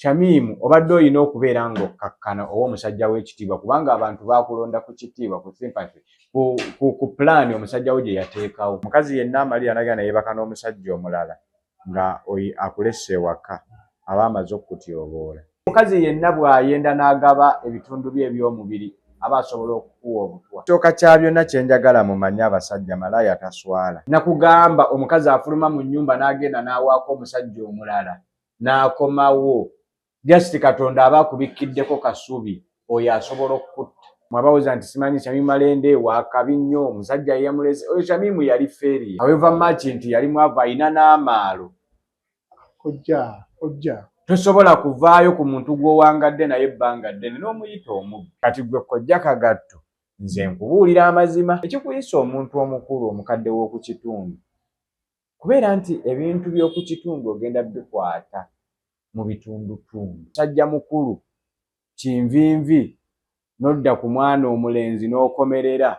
Shamimu, obadde olina okubeera ng'okkakkana owa omusajja w'ekitiibwa, kubanga abantu bakulonda ku kitiibwa, ku sympathy, ku pulaani omusajja wo gye yateekawo. Omukazi yenna amalira nagenda neyeebaka n'omusajja omulala nga akulesse ewaka, aba amaze okukutyoboola. Omukazi yenna bw'ayenda n'agaba ebitundu bye eby'omubiri, aba asobola okukuwa obutwa. Ekisooka kya byonna kye njagala mumanye, abasajja, malaaya taswala. Nakugamba, omukazi afuluma mu nnyumba n'agenda n'awaako omusajja omulala n'akomawo, just Katonda aba akubikkiddeko kasubi, oyo asobola okukutta. Mwabawoza nti simanyi Shamimu Malende wakabi nnyo, omusajja yeyamulese. Oyo Shamimu yali failure, however much nti yali mwavu, alina n'amaalo. Kojja, kojja. Tosobola kuvaayo ku muntu gw'owangadde naye ebbanga ddene n'omuyita omubbi. Kati gwe Kojja Kagatto, nze nkubuulira amazima, ekikuyisa omuntu omukulu, omukadde w'oku kitundu, kubeera nti ebintu by'oku kitundu ogenda bikwata mu bitundutundu. Musajja mukulu kinvinvi, n'odda ku mwana omulenzi n'okomerera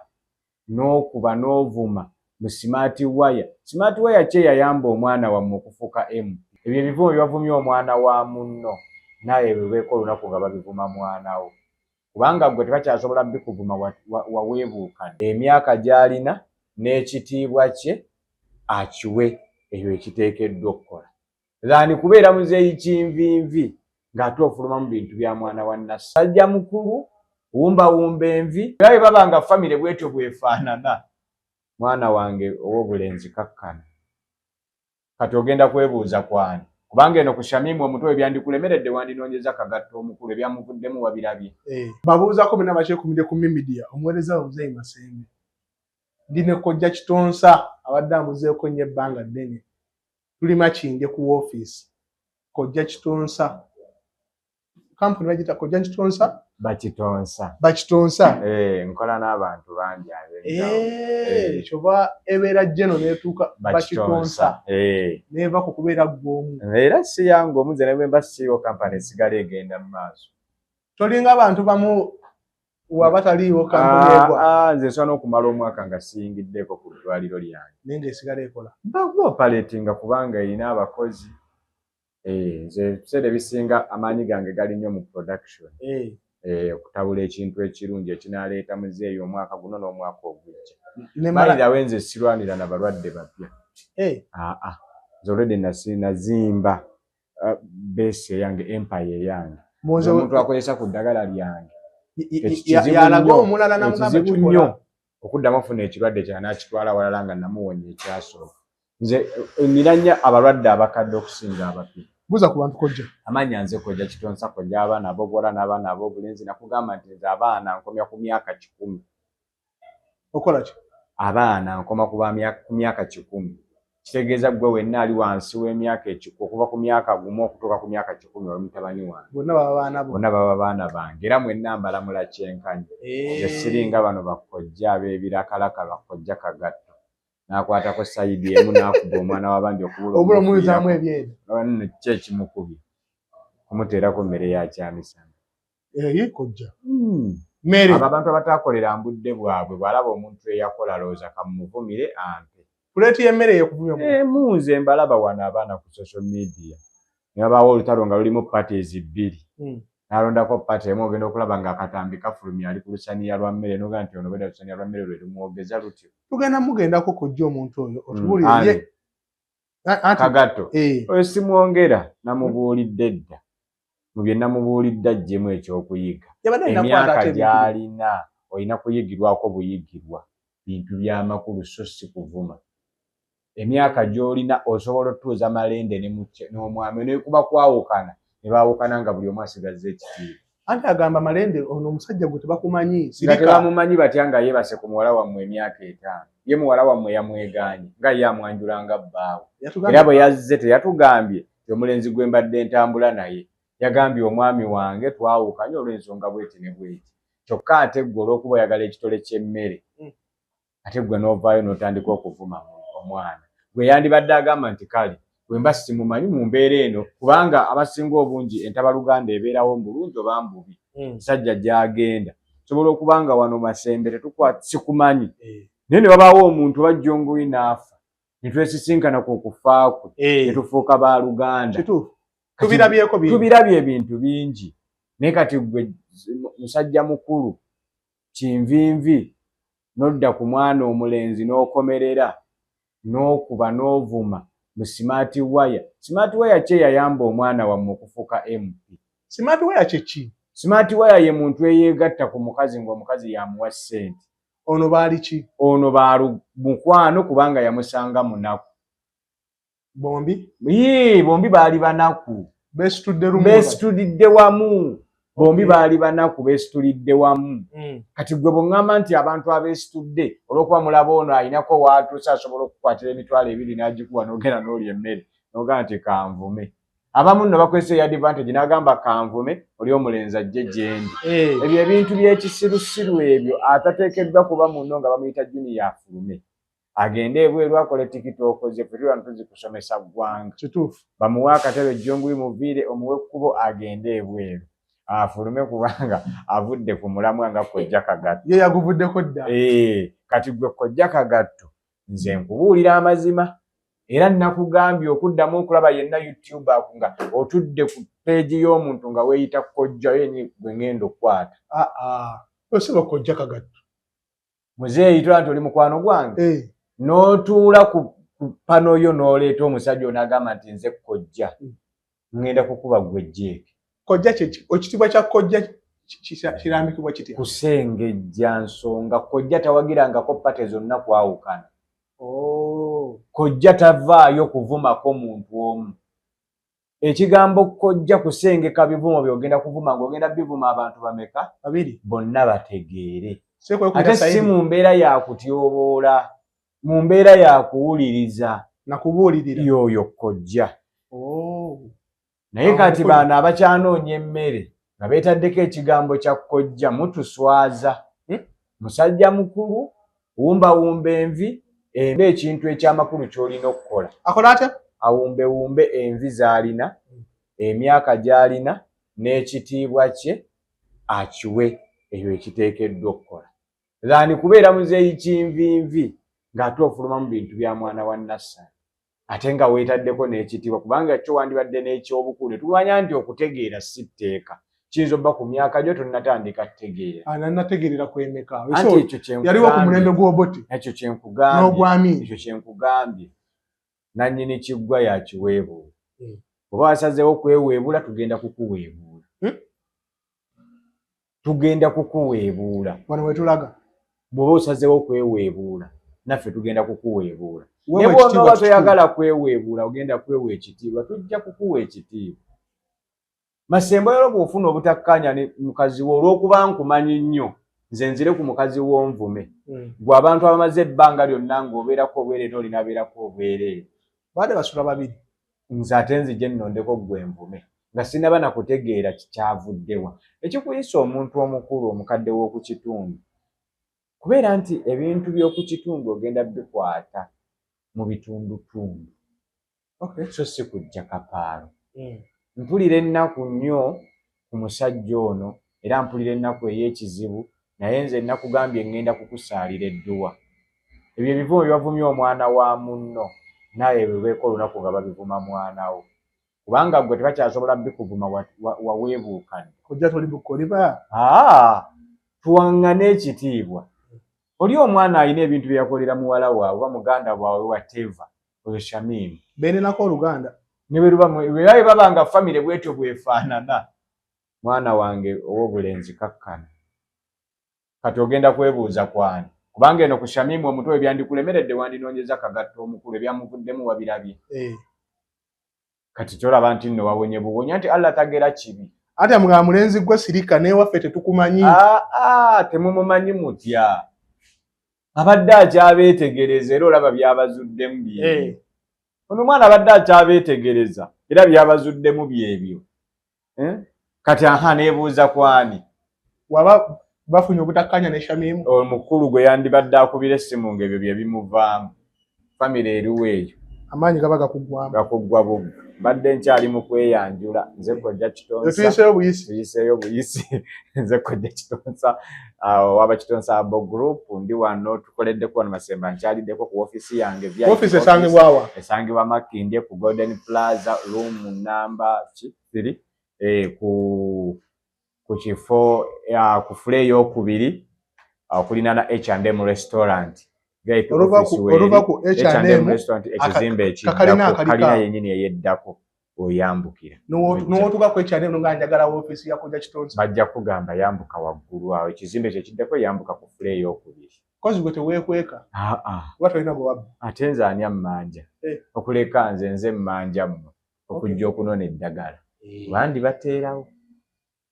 n'okuba n'ovuma mu smart wire. Smart wire ki eyayamba omwana wammwe okufuuka MP? Ebyo ebivumo byebavumye omwana wa munno, naawe bwebeeko olunaku nga babivuma mwana wo, kubanga gwe tebakyasobola bikuvuma, waweebuukana. Emyaka gy'alina n'ekitiibwa kye akiwe eyo ekiteekeddwa okukola than kubeera muzeeyi kinvinvi ng'ate ofuluma mu bintu bya mwana wa nassajja mukulu wumbawumba envi. Era bwe baba nga famire bwetyo bwefaanana, mwana wange ow'obulenzi, kakkana. Kati ogenda kwebuuza kwani? Kubanga eno ku Shamimu omuto we byandikulemeredde, wandinoonyeza Kagatto omukulu, ebyamuvuddemu wabirabye. Eh, babuuzako bonna bakyekumidde ku Mimidia, omuweereza we Muzeeyi Masembe. Ndi ne Kojja Kitonsa, abadde ambuzeeko nnyo ebbanga ddene. Tuli Makindye ku woofiisi. Kojja Kitonsa, kampuni bagiyita Kojja Kitonsa. Bakitonsa. Bakitonsa. Eh, nkola n'abantu bangi ab'enjawulo. Eh, kyova ebeera geno n'etuuka Bakitonsa, neva ku kubeera ggw'omu. Era si yange omuze, ne bwe mba siiwo, kampani esigala egenda mu maaso. Tolinga abantu bamu waba taliiwo kampuni egwa. Ah, ah, nze nsobola n'okumala omwaka nga siyingiddeeko ku ddwaliro lyange. Naye ng'esigala ekola. Baoperatinga kubanga erina abakozi. Eh, nze ebiseera ebisinga amaanyi gange gali nnyo mu production, okutabula ekintu ekirungi ekinaaleeta muzeeyi omwaka guno n'omwaka ogujja. Bayirawe, nze sirwanira na balwadde bapya. Aa, nze already nazimba base eyange, empire eyange. Omuntu akozesa ku ddagala lyange, yalaga omulala namugamba. Kizibu nnyo okuddamu ofuna ekirwadde kyanakitwala walala nga namuwonya ekyasooka. Nze nina nnyo abalwadde abakadde okusinga abapya. Buuza ku bantu, Kojja. Amannya nze Kojja Kitonsa, kojja abaana ab'obuwala n'abaana ab'obulenzi. Nakugamba nti nze abaana nkomya ku myaka 100. Okola ki? Abaana nkoma ku myaka 100. Kitegeeza gwe wenna ali wansi w'emyaka okuva ku myaka 1 okutuuka ku myaka 100, oli mutabani wange. Bonna baba baana bo. Bonna baba baana bange, era mwenna mbalamula kyenkanyi. Nze siringa bano bakojja ab'ebirakalaka, bakojja Kagatto n'akwatako side emu n'akuba omwana w'abandi okubula. Obula omuyuzaamu ebyenda. Nno ki ekimukubye kumuteerako mmere ya kyamisana? Eyi Kojja, mmere. Abo abantu abataakolera mbudde bwabwe, bw'alaba omuntu eyakola, lowooza kamuvumire ampe. Puleeti y'emmere yekuvumya. Emu nze mbalaba wano abaana ku social media ne babaawo olutalo nga lulimu parties bbiri, n'alondako party emu. Ogenda okulaba ng'akatambi kafulumya ali ku lusaniya lwa mmere, noga nti ono bweda lusaniya lwa mmere lwe lumwogeza lutyo. Tugenda mugendako, Kojja, omuntu oyo otubuulire ye. Kagatto oyo simwongera, namubuulidde dda. Mu bye namubuulidde aggyemu ekyokuyiga. Emyaka gy'alina olina kuyigirwako buyigirwa bintu by'amakulu, so si kuvuma. Emyaka gy'olina osobola otuuza Malende n'omwami nekuba kwawukana ne baawukana nga buli omu asigazza ekitiibwa. Anti agamba Malende ono omusajja gwe tebakumanyi. Nga tebamumanyi batya nga yeebase ku muwala wammwe emyaka 5? Ye muwala wammwe yamwegaanye nga ye amwanjula nga bbaawe. Era bwe yazze teyatugambye ti omulenzi gwe mbadde ntambula naye. Yagambye, "Omwami wange twawukanye olw'ensonga bweti ne bweti." Kyokka ate ggwe olw'okuba oyagala ekitole ky'emmere, ate ggwe n'ovaayo n'otandika okuvuma omwana gwe yandibadde agamba nti kale bwe mba simumanyi mu mbeera eno, kubanga abasinga obungi entabaluganda ebeerawo mbulungi oba mbubi. Musajja gy'agenda sobola okuba nga wano Masembe tetukwata sikumanyi, naye ne wabaawo omuntu oba Jongoyi n'afa ne twesisinkana ku kufa kwe, ne tufuuka baluganda. Tubirabyeko bingi. Tubirabye ebintu bingi, naye kati gwe musajja mukulu kinvinvi n'odda ku mwana omulenzi n'okomerera n'okuba n'ovuma mu smart wire. Smart wire ki eyayamba omwana wammwe okufuuka MP? Smart wire kye ki? Smart wire ye muntu eyeegatta ku mukazi ng'omukazi yamuwa ssente. Ono baali ki? Ono baalu mukwano kubanga yamusanga munaku. Bombi? Yee, bombi baali banaku. Beesitudde lumu. Beesitulidde wamu. Bombi baali banaku, beesitulidde wamu. Kati gwe bw'oŋŋamba nti abantu abeesitudde olw'okuba mulaba ono alinako waatuuse asobola okukukwatira 20,000 n'agikuwa n'ogenda n'olya emmere n'ogamba nti kanvume. Abamu nno bakozesa eyo advantage n'agamba kanvume oli omulenzi ajje gyendi. Ebyo ebintu by'ekisirusiru ebyo atateekeddwa kuba muno nga bamuyita Junior afulume. Agende ebweru akole TikTok ze, ffe tuli wano tuzikusomesa ggwanga. Kituufu. Bamuwe akatebe Jjungu muviire omuwe ekkubo agende ebweru. Afulume kubanga avudde ku mulamwa nga Kojja Kagatto. Ye yaguvuddeko dda. Kati gwe Kojja Kagatto nze nkubuulira amazima era nakugambye okuddamu okulaba yenna YouTube nga otudde ku peegi y'omuntu nga weeyita kojja ye gwe ngenda okukwata. Osaba Kojja Kagatto. Muzeeyi tola nti oli mukwano gwange. N'otuula ku pano yo n'oleeta omusajja onagamba nti nze kojja. Ngenda kukuba gwe jjeeke. Kojja kye ki? Ekitiibwa kya kojja kirambikibwa kitya? Kusengejja nsonga. Kojja tawagirangako pate zonna kwawukana. Kojja tavaayo kuvumako muntu omu. Ekigambo kojja kusengeka bivumo by'ogenda kuvuma ng'ogenda bivuma abantu bameka? Babiri. Bonna bategeere. Ate si mu mbeera ya kutyoboola, mu mbeera ya kuwuliriza. Nakubuulirira. Y'oyo kojja. Naye kati bano abakyanoonya emmere nga beetaddeko ekigambo kya kojja mutuswaza. Musajja mukulu, wumbawumba envi, embe ekintu ekyamakulu ky'olina okukola. Akola atya? Awumbewumbe envi z'alina, emyaka gy'alina, n'ekitiibwa kye akiwe eyo ekiteekeddwa okukola. Than kubeera muzeeyi kinvinvi ng'ate ofuluma mu bintu bya mwana wa Nassali. Ate nga weetaddeko n'ekitiibwa kubanga kyo wandibadde n'ekyobukulu. Tumanya nti okutegeera si tteeka. Kiyinza obba ku myaka gyo tonnatandika kutegeera. Nannategeerera kwemeka. Anti ekyo kye Yaliwo ku mulembe gw'Obote. Ekyo kye nkugambye. N'ogw'Amin. Ekyo kye nkugambye. Nannyini kiggwa yakiweebuula. Oba wasazeewo kweweebuula tugenda kukuweebuula. Tugenda kukuweebuula. Wano we tulaga. Bw'oba osazeewo kweweebuula naffe tugenda kukuweebuula. Wewe Ne bw'onooba ekitiibwa toyagala kweweebuula ogenda kwewa ekitiibwa tujja kukuwa ekitiibwa. Masembo leero bw'ofuna obutakkaanya ne mukazi wo olw'okuba nkumanyi nnyo nze nzire ku mukazi wo nvume. Gwe abantu abamaze ebbanga lyonna ng'obeerako obwereere olinabeerako obwereere. Baadde basula babiri. Nze ate nzije nnondeko gwe nvume nga sinnaba na kutegeera kyavuddewa. Ekikuyisa omuntu omukulu omukadde w'oku kitundu kubeera nti ebintu by'oku kitundu ogenda bikwata mu bitundutundu. So si kujja kapaalo. Mpulira ennaku nnyo ku musajja ono era mpulira ennaku ey'ekizibu naye nze nakugambye ŋŋenda kukusaalira edduwa. Ebyo ebivumo bye bavumye omwana wa munno naawe bibeeko olunaku nga babivuma mwana wo. Kubanga ggwe tebakyasobola bikuvuma waweebuukana. Kojja toli bukoliba. Tuwaŋŋane ekitiibwa. Oli omwana alina ebintu bye yakolera muwala waabwe oba muganda waabwe whatever oyo Shamim. Beenenako oluganda. Ne bwe luba bwe baba nga famire bw'etyo bw'efaanana. Mwana wange ow'obulenzi kakkana. Kati ogenda kwebuuza kwani? Kubanga eno ku Shamim omutwe we byandikulemeredde wandinoonyeza Kagatto omukulu ebyamuvuddemu wabirabye. Kati kyolaba nti nno wawonye buwonya nti Allah tagera kibi. Ate amugamba mulenzi gwe sirika n'ewaffe tetukumanyi. Temumumanyi mutya. Abadde akyabeetegereza era olaba byabazuddemu byebyo. Ono omwana abadde akyabeetegereza era byabazuddemu byebyo. Kati aha neebuuza kwani? Waba bafunye obutakkaanya ne Shamim. Omukulu gwe yandibadde akubira essimu ng'ebyo bye bimuvaamu. Famire eriwo eyo. Amaanyi gaba gakuggwamu. Gakuggwa bugga. Mbadde nkyali mu kweyanjula, nze Kojja Kitonsa. Tuyiseeyo buyisi. Tuyiseeyo buyisi. Nze Kojja Kitonsa waba Kitonsa Abo Group, ndi wano tukoleddeko wano Masemba, nkyaliddeko ku ofiisi yange. VIP. Ofiisi esangibwa wa? Esangibwa Makindye ku Golden Plaza, room number ki 3, ku kifo ku floor ey'okubiri okulinaana H&M restaurant. VIP office weeri. Oluva ku H&M H&M restaurant, ekizimbe kakalina ekiddako, akaliko kalina awo. yennyini eyeddako oyambukira. N'otuuka ku H&M nga njagala woofiisi ya Kojja Kitonsa. Bajja kugamba yambuka waggulu awo, ekizimbe kye kiddako, yambuka ku floor ey'okubiri. Kozi gwe teweekweka. Aa. Kuba tolina gwe wabba. Ate nze ani ammanja? Okuleka nze mmanja mmwe okujja okunona eddagala, bandi bateerawo.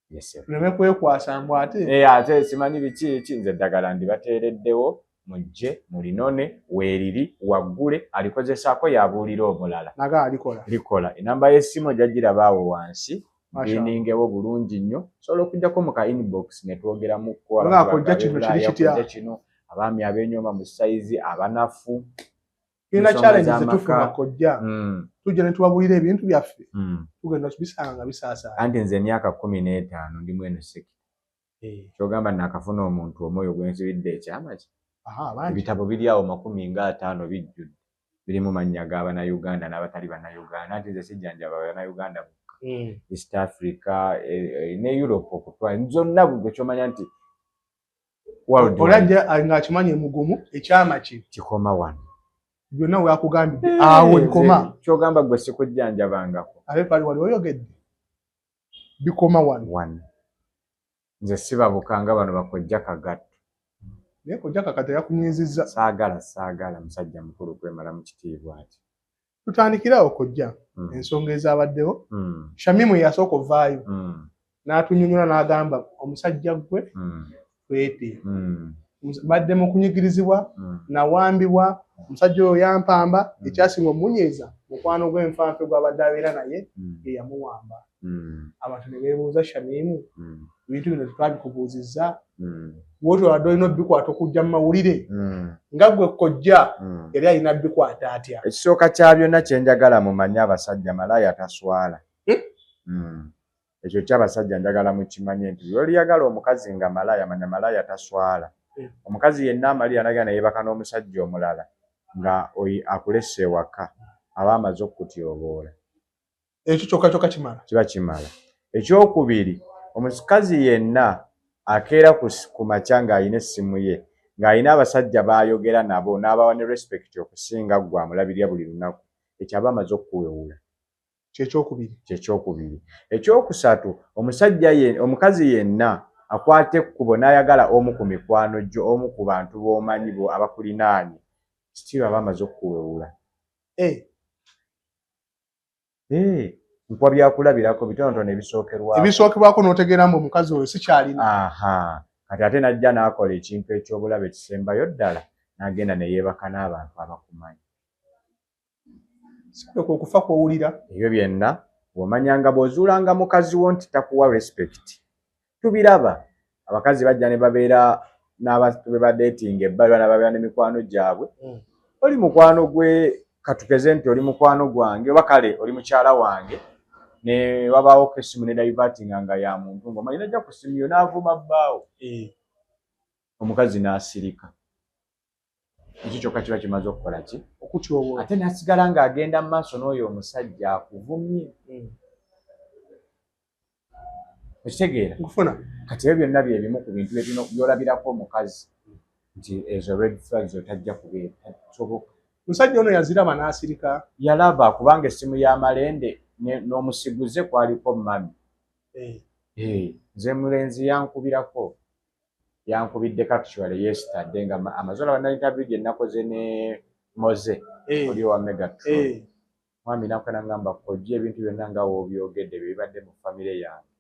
Yes, sir. Tuleme kwekwasa mbu ate. Ate simanyi biki ki, nze eddagala ndibateereddewo, mujje mulinone, weeriri waggule, alikozesaako yabuulira omulala. Naga alikola. Likola. Enamba y'essimu ojja giraba awo wansi. Masha. Biningewo bulungi nnyo, osobola okujjako mu ka inbox ne twogeramukko. Nga kojja kino kiri kitya? Kojja kino, abaami ab'enyooma mu sayizi, abanafu. Tulina Ensonga challenge z'amaka. zetufuna kojja. Tujja ne tubabuulira ebintu byaffe. Tugenda bisanga nga bisaasaana. Anti nze emyaka 15 ndi mu eno sector. Kyogamba nakafuna omuntu omwoyo gwensibidde ekyama kye. Aha, bangi. Ebitabo biri awo 50 bijjudde, birimu mannya g'Abannayuganda n'abatali Bannayuganda. Anti nze sijjanjaba Bannayuganda bokka, East Africa, ne Europe, okutwala zonna, gwe kyomanya nti world Oli ajja ng'akimanyi mugumu ekyama kye. Kikoma wano. Byonna weakugambidde awo bikoma. Nze kyogamba gwe sikujjanjabangako. Ate pali wali oyogedde bikoma wano. Wano nze sibabukanga bano bakojja Kagatto. Naye kojja Kakata yakunyiizizza. Saagala musajja mukulu kwemala mu kitiibwa ati. Tutandikirawo kojja ensonga ezabaddewo. Shamimu yasooka ovaayo n'atunyonyola n'agamba omusajja gwe twete badde mu kunyigirizibwa, nawambibwa omusajja oyo yampamba. Ekyasinga omunyiiza, mukwano gw'enfanfe gw'abadde abeera naye ye yamuwamba. Abantu ne beebuuza, Shamimu, ebintu bino tetwabikubuuzizza, wootwabadde olina obikwata okujja mu mawulire nga gwe kojja, yali alina bikwata atya? Ekisooka kya byonna kye njagala mumanye, abasajja, malaaya taswala. Ekyo kyabasajja njagala mukimanye nti lwoliyagala omukazi nga malaaya, manya malaaya taswala. Omukazi yenna amalira nagenda neyeebaka n'omusajja omulala nga oyi akulesse ewaka, aba amaze okukutyoboola. Ekyo kyokka kyokka kimala. Kiba kimala. Ekyokubiri, omukazi yenna akeera ku makya ng'alina essimu ye, ng'alina abasajja b'ayogera nabo n'abawa ne respect okusinga ggwe amulabirira buli lunaku, ekyo aba amaze okukuwewula. Kyekyokubiri. Kyekyokubiri. Ekyokusatu, omusajja ye, omukazi yenna akwata ekkubo n'ayagala omu ku mikwano gyo, omu ku bantu b'omanyi bo abakulinaanye, still aba amaze okukuwewula. Nkuwa byakulabirako bitonotono ebisookerwako. Ebisookerwako n'otegeera mbu omukazi oyo sikyalina. Aha, kati ate n'ajja n'akola ekintu ekyobulabe ekisembayo ddala, n'agenda ne yeebaka n'abantu abakumanyi. Sikuleka okufa kw'owulira. Ebyo byenna bw'omanyanga bw'ozuulanga mukazi wo nti takuwa respect. Tubiraba, abakazi bajja ne babeera n'abantu be badeetinga ebbali, bana babeera ne mikwano gyabwe. Oli mukwano gwe, katukeze nti oli mukwano gwange, oba kale oli mukyala wange, ne wabaawo essimu ne divertinga nga ya muntu ng'omanyi, najja ku ssimu yo n'avuma bbaawo, omukazi n'asirika. Ekyo kyokka kiba kimaze okukola ki? Okutyoboola. Ate n'asigala ng'agenda mu maaso n'oyo omusajja akuvumye. Okitegeera? Nkufuna. Kati ebyo byonna bye bimu ku bintu by'olabirako omukazi nti ezo red flags otajja kubeera, tasoboka. Musajja ono yaziraba n'asirika. Yalaba, kubanga essimu ya Malende n'omusiguze kwaliko mami. Nze mulenzi yankubirako, yankubiddeko actually yesterday nga amaze olaba na interview gye nakoze ne Moze oli owa Megatron. Mwami nankwe nangamba, kojja ebintu byonna nga woobyogedde bye bibadde mu famire yange.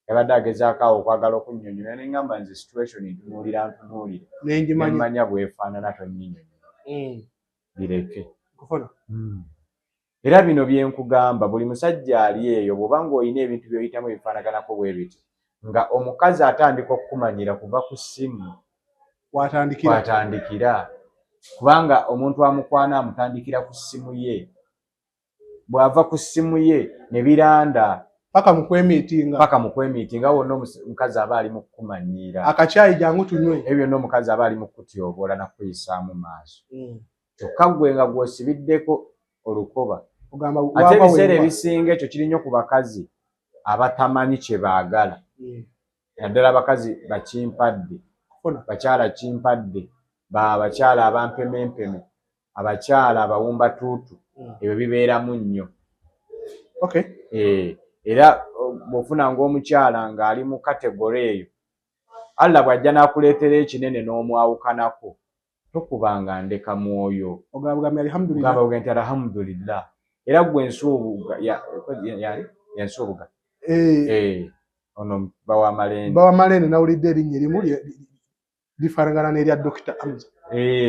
Yabadde agezaako awo okwagala okunnyonnyola, ne ngamba nze situation ntunuulira ntunuulire Nengimanya. Nemmanya bwefaanana, tonnyinnyonnyola, bireke. Nkufuna. Era bino bye nkugamba, buli musajja ali eyo, bw'oba ng'olina ebintu by'oyitamu ebifaanaganako bwe biti, nga omukazi atandika okukumanyira kuva ku ssimu Watandikira. kwatandikira. Kubanga omuntu amukwana amutandikira ku ssimu ye, bw'ava ku ssimu ye ne biranda paka mu kwemiitinga. Paka mu kwemiitinga wonna omukazi aba ali mu kukumanyiira. Akacyayi jangu tunywe. Ebyo byonna omukazi aba ali mu kukutyoboola na kukuyisaamu maaso. Kyokka ggwe nga gw'osibiddeko olukoba. Ogamba ate wava ebiseera weewa. Ebisinga ekyo kiri nnyo ku bakazi abatamanyi kye baagala, naddala abakazi bakimpadde, Kufuna. bakyala kimpadde, ba bakyala abampemempeme, abakyala abawumbatuutu. Ebyo bibeeramu nnyo. Era bw'ofuna ng'omukyala ng'ali mu category eyo, Allah bw'ajja n'akuleetera ekinene n'omwawukanako, tokubanga ndeka mwoyo. Ogamba bugambi alhamdulillah. Ogamba bugambi nti alhamdulillah. Era gwe Ensuubuga yani Ensuubuga. Ono bawamalende. Bawamalende, nawulidde erinnya erimu lifaanagana n'erya Dokita Amza.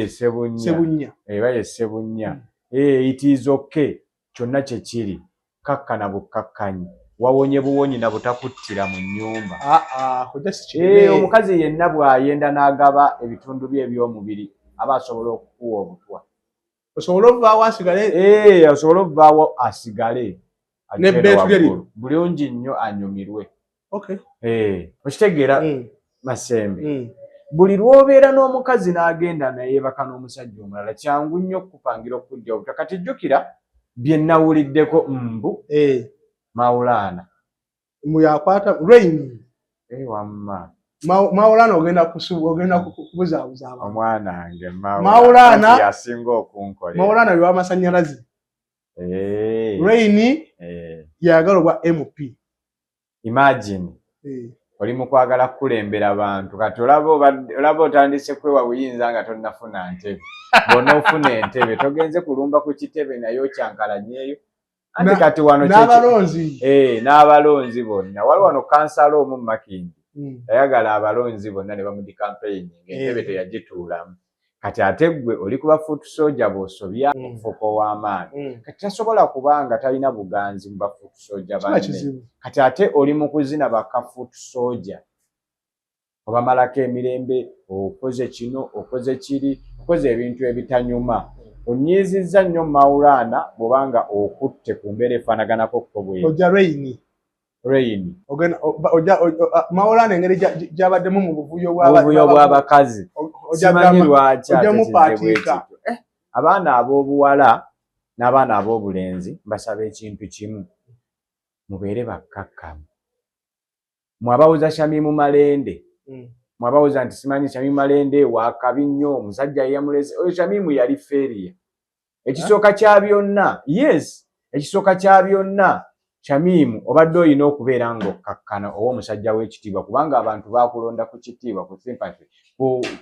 Sebunnya. Sebunnya. Eba ye Sebunnya. It is okay, kyonna kye kiri, kakkana bukkakkanyi, wawonye buwonyi na butakuttira mu nnyumba. Ah, ah, kojja si kireme. Omukazi yenna bw'ayenda n'agaba ebitundu bye eby'omubiri, aba asobola okukuwa obutwa. Osobole ovaawo asigale. Asobole okuvaawo asigale agende N'ebbeetu lye lino. waggulu. Bulungi nnyo, anyumirwe. Okitegeera? Masembe, buli lw'obeera n'omukazi n'agenda nayeebaka n'omusajja omulala, kyangu nnyo okukupangira okukujja obutwa. Kati jjukira bye nawuliddeko mbu Maulana Mbu yakwata Rain. Wamma. Maulana ogenda ogenda kubuzaabuza abantu. Omwana wange. Maulana- Yasinga okunkolera. Maulana lw'amasannyalaze. Rain yayagala obwa MP. Imagine, oli mu kwagala kukulembera bantu, kati olaba otandise kwewa buyinza nga tonnafuna ntebe. Bw'onoofuna entebe, togenze kulumba ku kitebe naye okyankalanyeeyo. Anti kati wano N'abalonzi. N'abalonzi bonna. Waliwo wano kansala omu mu Makindye, yayagala abalonzi bonna ne bamudikampeyini, ng'entebe teyagituulamu. Kati ate ggwe oli kuba foot soldier, bw'osobya okufuuka ow'amaanyi. Kati tasobola kubanga talina buganzi mu ba foot soldier Kiba banne. kizibu. Kati ate oli mu kuzina baka foot soldier, obamalako emirembe, okoze kino, okoze kiri, okoze ebintu ebitanyuma, onyiizizza nnyo Maulana bw'obanga okutte ku mbeera efaanaganako ko bwe. Ojja Rain. Rain. Ogenda ojja Maulana engeri gy'abaddemu mu buvuyo obuvuyo bw'abakazi. Ojja Simanyi gamba lwaki ojja ate kizze bwe mupaatiika. kityo. Abaana ab'obuwala n'abaana ab'obulenzi, mbasaba ekintu kimu: mubeere bakkakkamu. Mwabawoza Shamimu Malende, mwabawoza nti simanyi Shamimu Malende wakabi nnyo, omusajja yeyamulese oyo. Shamimu yali failure. Ekisooka kya byonna, yes, ekisooka kya byonna, Shamimu obadde olina okubeera ng'okkakkana owa omusajja w'ekitiibwa, kubanga abantu bakulonda ku kitiibwa, ku sympathy,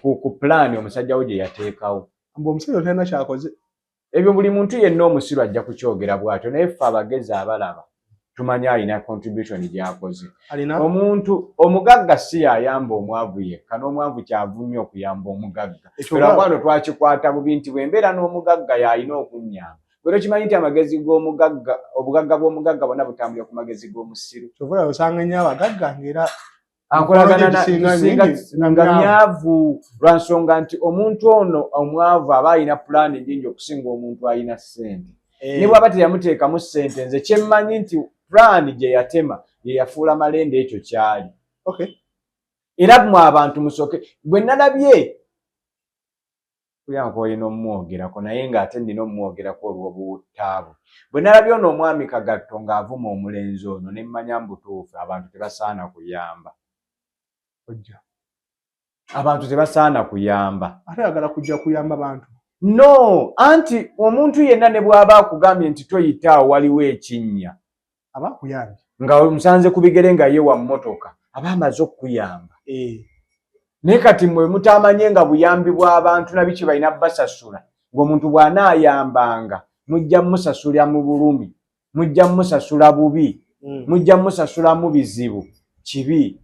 ku pulaani omusajja we gye yateekawo. Mbu omusajja otalina kyakoze. Ebyo buli muntu yenna omusiru ajja kukyogera bw'atyo, naye ffe abagezi abalaba tumanyi alina contribution gy'akoze. Alina. Omuntu omugagga si yayamba omwavu yekka, n'omwavu kyavu nnyo okuyamba omugagga. Ekyo Lwakwano twakikwata bubi nti bwe mbeera n'omugagga y'alina okunnyamba. Bwe tokimanyi nti amagezi g'omugagga, obugagga bw'omugagga bwonna butambulira ku magezi g'omusiru. Kyova olaba osanga nnyo abagagga ng'era Akolagana gisinga gisinga mingi nga nga myavu. myavu, lwa nsonga nti omuntu ono omwavu aba alina pulaani nnyingi okusinga omuntu alina ssente. Ne bw'aba teyamuteekamu ssente, nze kyemmanyi nti pulaani gye yatema ye yafuula Malende ekyo kyali. Era mmwe abantu musooke, bwe nalabye kulya nkooye n'omumwogerako, naye ng'ate nnina omumwogerako olw'obuwuttaabwe. Bwe nalabye ono omwami Kagatto ng'avuma omulenzi ono, ne mmanya mu butuufu abantu tebasaana kuyamba. Ojja. Abantu tebasaana kuyamba. Ate ayagala kujja kuyamba bantu. No, anti omuntu yenna ne bw'aba akugambye nti toyitaawo, waliwo ekinnya, aba akuyambye. Nga omusanze ku bigere nga ye wa mmotoka, aba amaze okukuyamba. Naye kati mmwe mutamanye nga buyambi bw'abantu nabiki balina basasula, ng'omuntu bw'anaayambanga mujja musasulira mu bulumi, mujja musasula bubi, mujja musasulamu bizibu kibi.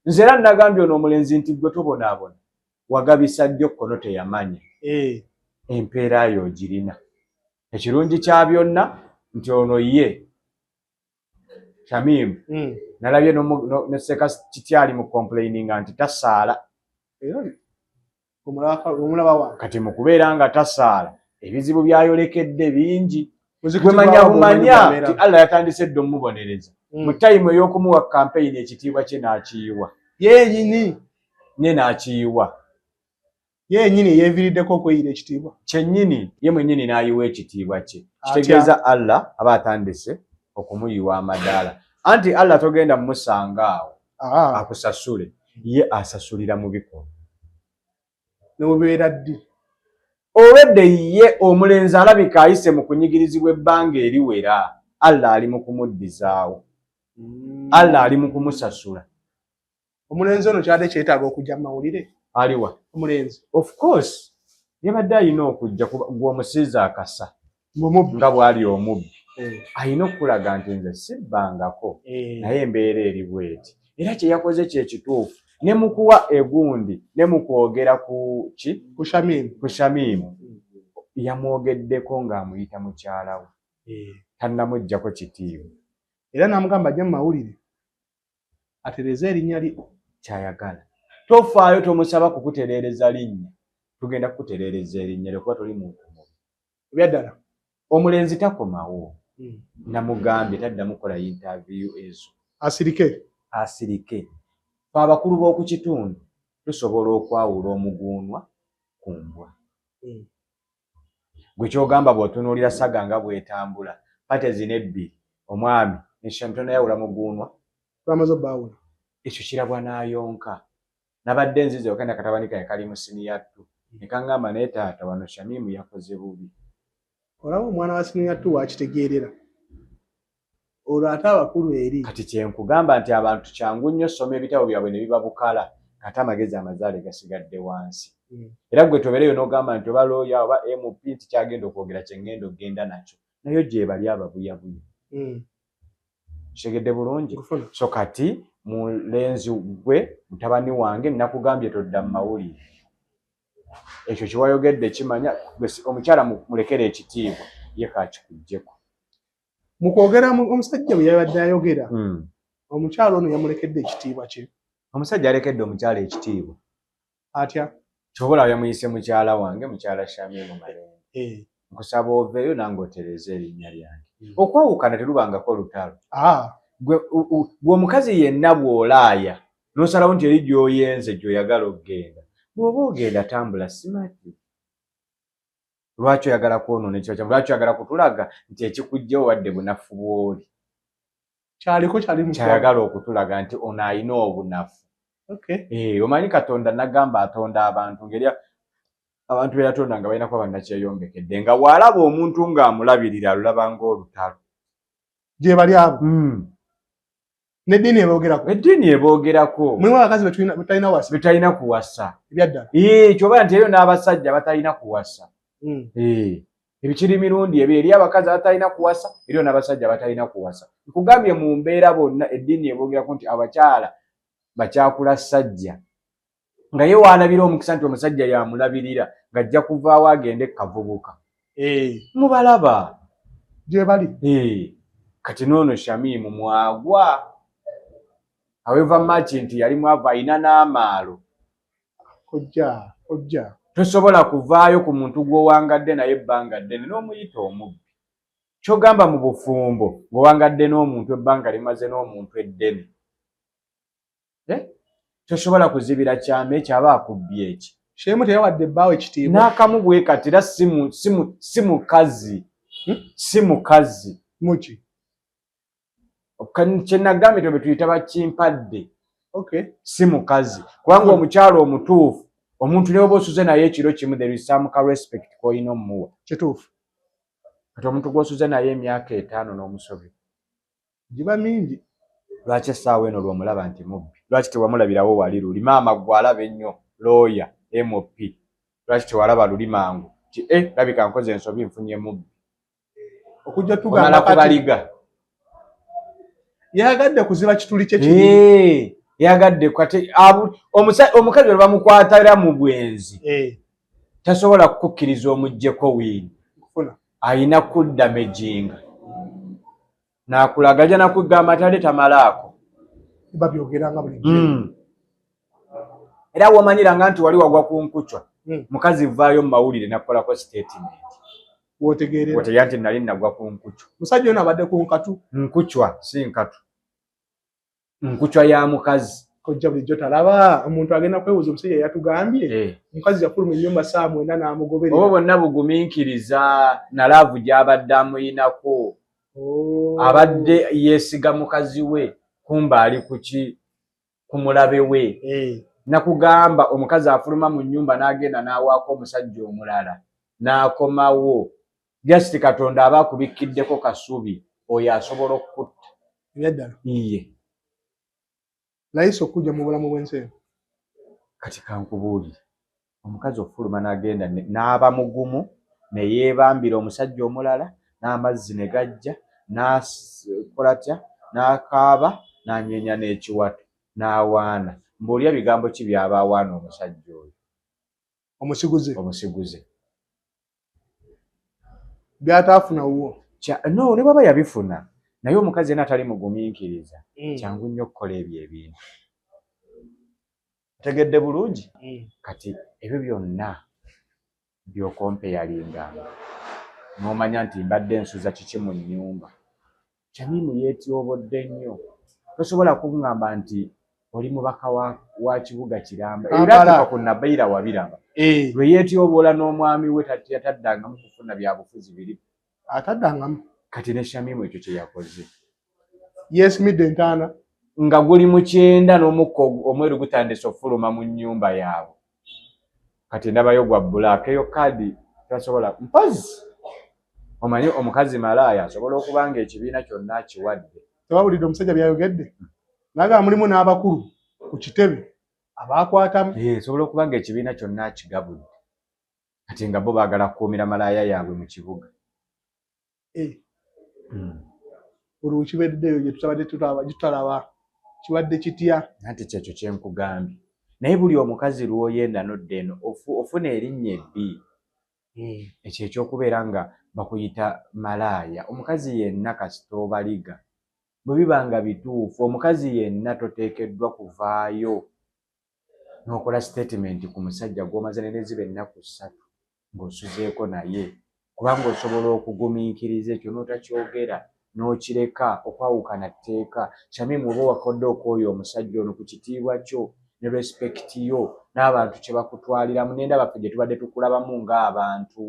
Nze era nagambye ono omulenzi nti gwe tobonaabona, wagabisa ddyo kkono teyamanya. Empeera yo ogirina. Ekirungi kya byonna nti ono ye Shamimu nalabye ne Seka Kityali mu complaininga nti tasaala. Era Omulaba wange. Kati mu kubeera nga tasaala, ebizibu byayolekedde bingi. Muzikiti Gwemanya gwa bumanya Wago nti Allah yatandise dda omubonereza mu tayimu ey'okumuwa kampeyini, ekitiibwa kye n'akiyiwa. Yenyini. Nye n'akiyiwa. Yenyini yeeviriddeko okweyira ekitiibwa. Kyennyini, ye mwennyini n'ayiwa ekitiibwa kye. Atya? Kitegeeza Allah aba atandise okumuyiwa amadaala, anti Allah togenda mumusanga awo akusasule, ye asasulira mu bikolwa. Newebeera ddi? Olwedde ye omulenzi alabika ayise mu kunyigirizibwa ebbanga eriwera, Allah ali mu kumuddizaawo, Allah ali mu kumusasula. Omulenzi ono kyadde kyetaaga okujja mu mawulire. Aliwa? Omulenzi. Of course, yabadde alina okujja gwe omusiiza akasa Mumubbi. nga bw'ali omubbi, alina okukulaga nti nze sibbangako, naye embeera eri bweti, era kye yakoze kye kituufu ne mu kuwa egundi ne mu kwogera ku ki? Ku Shamimu. Ku Shamimu, yamwogeddeko ng'amuyita mukyala we, tannamuggyako kitiibwa. Era n'amugamba ajje mu mawulire atereeze erinnya lye. Kyayagala tofaayo, tomusaba kukutereereza linnya, tugenda kukutereereza erinnya lyo kuba toli muntu mubi. Ebyaddala. Omulenzi takomawo. Namugambye taddamu kukola interview ezo. Asirike. Asirike. Fe abakulu b'oku kitundu tusobola okwawula omuguunwa ku mbwa. Gwe kyogamba bw'otunuulira saga nga bw'etambula, party zino ebbiri, omwami ne Shami, tonayawula muguunwa. Twamaze obbaawula. Ekyo kirabwa n'ayonka. Nabadde nzize okenda katabani kange kali mu senior two, ne kaŋŋamba, naye taata, wano Shamimu yakoze bubi. Olaba omwana wa senior two wakitegeerera olwo, ate abakulu eri. Kati kyenkugamba nti abantu kyangu nnyo soma ebitabo byabwe ne biba bukala, ate amagezi amazaale gasigadde wansi. Era gwe tobeereyo n'ogamba nti oba looya oba MP nti kyagenda okwogera kye ŋŋenda okugenda nakyo, nayo gye bali ababuyabuya. Kitegedde bulungi? Nkufuna. So kati mulenzi gwe mutabani wange, nakugambye todda mu mawulire, ekyo kyewayogedde kimanya gwe omukyala mulekere ekitiibwa, ye kakikuggyeko. Mu kwogera omusajja bwe yabadde ayogera, omukyala ono yamulekedde ekitiibwa kye. Omusajja alekedde omukyala ekitiibwa. Atya? Kyobola yamuyise mukyala wange, mukyala Shamimu Malembe, nkusaba oveeyo nange otereeze erinnya lyange. Okwawukana terubangako lutalo. Gwe omukazi yenna bw'olaaya n'osalawo nti eri gy'oyenze gy'oyagala okugenda, bw'oba ogenda tambula simati. Lwaki oyagala kwonoona ekiro kyamu? Lwaki oyagala kutulaga nti ekikuggyewo wadde bunafu bw'oli? Kyaliko kyali mu Kyayagala okutulaga nti ono alina obunafu. Omanyi Katonda nagamba atonda abantu ngeri abantu be yatonda nga balina kuba bannakyeyombekedde, nga bw'alaba omuntu ng'amulabirira alulaba ng'olutalo. Gye bali abo. N'eddiini eboogerako. Eddiini eboogerako. Mulimu abakazi betalina wasa. Betalina kuwasa. Ebyaddala. Kyoba nti eyo n'abasajja batalina kuwasa. Ebikiri mirundi ebiri, eri abakazi abatalina kuwasa, eriyo n'abasajja abatalina kuwasa. Nkugambye mu mbeera bonna eddiini eboogerako nti abakyala bakyakula ssajja nga ye waalabira omukisa nti omusajja yamulabirira ng'ajja kuvaawo agende kavubuka. Mubalaba. Gye bali. Kati noono Shamimu mwagwa, however much nti yali mwavu, alina n'amaalo. Kojja, kojja. Tosobola kuvaayo ku muntu gw'owangadde naye ebbanga ddene n'omuyita omubbi. Kyogamba mu bufumbo ng'owangadde n'omuntu ebbanga limaze n'omuntu eddene, Eh? Tosobola kuzibira kyama ekyo aba akubbye eki. Shemu teyawadde bbaawe ekitiibwa. N'akamu bwe kati, era si mukazi. Si mukazi. Muki? Kye nagambye twe tuyita bakimpadde. Si mukazi, kubanga omukyalo omutuufu, omuntu ne oba osuze naye ekiro kimu, there is some ka respect k'olina omuwa. Kituufu. Kati omuntu gw'osuze naye emyaka 5 n'omusobi Giba mingi. Lwaki essaawa eno lw'omulaba nti mubbi? Lwaki tewamulabirawo wali luli? Maama gwe alaba ennyo, looya, MP, lwaki tewalaba luli mangu ti e labika nkoze ensobi, nfunye mubbi? Okujja Omala tugamba kati kubaliga. Yayagadde kuziba kituli kye kiri. Yagadde kati omukazi bwe bamukwatira mu bwenzi, tasobola kukukkiriza omuggyeko wiini. Nkufuna. Alina kuddamejinga n'akulaga, ajja nakugamba nti ate tamalaako. Babyogeranga bulijjo. Era womanyiranga nti wali wagwa ku nkucwa. Mukazi vaayo mu mawulire nakukolako statement. Wotegeerera. Otegeera nti nali nagwa ku nkucwa. Musajja ono abadde ku nkatu. Nkucwa si nkatu, nkucwa ya mukazi. Kojja bulijjo talaba omuntu agenda kwebuuza omusajja yatugambye omukazi yafuluma ennyumba 9:00 n'amugoberera. Oba bonna bugumiikiriza na love gy'abadde amuyinako. Oh. Abadde yeesiga mukazi we, kumba ali kuki ku mulabe we. Nakugamba omukazi afuluma mu nnyumba n'agenda n'awaako omusajja omulala n'akomawo, just Katonda aba akubikkiddeko kasubi, oyo asobola okukutta. Ebyaddala. Iye. Layisi okujja mu bulamu bw'ensi eno. Kati kankubuulire, omukazi ofuluma n'agenda n'aba mugumu ne yeebambira omusajja omulala n'amazzi ne gajja n'akola tya, n'akaaba, n'anyeenya n'ekiwato n'awaana. Mbuulira, bigambo ki by'aba awaana omusajja oyo? Omusiguze. Omusiguze. Byataafuna wuwo. No, ne bwaba yabifuna, naye omukazi yenna atali mugumiikiriza kyangu nnyo okukola ebyo ebintu. Otegedde bulungi? Kati ebyo byonna by'okompeyalinganga n'omanya nti mbadde nsuza kiki mu nnyumba. Shamimu yeetyobodde nnyo. Tosobola kuŋŋamba nti oli mubaka wa kibuga kiramba era Kampala. tuka ku Nabaira wabiraba lwe yeetyoboola n'omwami we, yataddangamu kufuna byabufuzi biri. Ataddangamu. Kati ne Shamimu ekyo kye yakoze. Yeesimidde entaana. Nga guli mu 90 n'omukka omweru gutandise okufuluma mu nnyumba yaabwe. Kati ndabayo gwa black, eyo kaadi tasobola. Mpozi omanyi omukazi malaaya asobola okuba nga ekibiina kyonna akiwadde. Tewawulidde omusajja byayogedde? Nagamba mulimu n'abakulu ku kitebe abakwatamu. Eh, osobola okuba nga ekibiina kyonna akigabudde, kati nga bo baagala kukuumira malaaya yaabwe mu kibuga. Eh, olwo kibereddeyo gye tutabadde tutalaba kibadde kitya? Anti kyekyo kyenkugambye, naye buli omukazi lw'oyenda nodda eno ofuna erinnya ebbi, ekyo ekyokubeera nga bakuyita malaaya. Omukazi yenna kasita obaliga, bwe biba nga bituufu, omukazi yenna toteekeddwa kuvaayo n'okola statement ku musajja gw'omaze ne ziba ennaku 3 ng'osuzeeko naye, kubanga osobola okugumiikiriza ekyo n'otakyogera n'okireka. Okwawukana tteeka. Shamimu, oba wakodde okwoyo omusajja ono ku kitiibwa kyo ne respect yo n'abantu kye bakutwaliramu n'endaba ffe gye tubadde tukulabamu ng'abantu,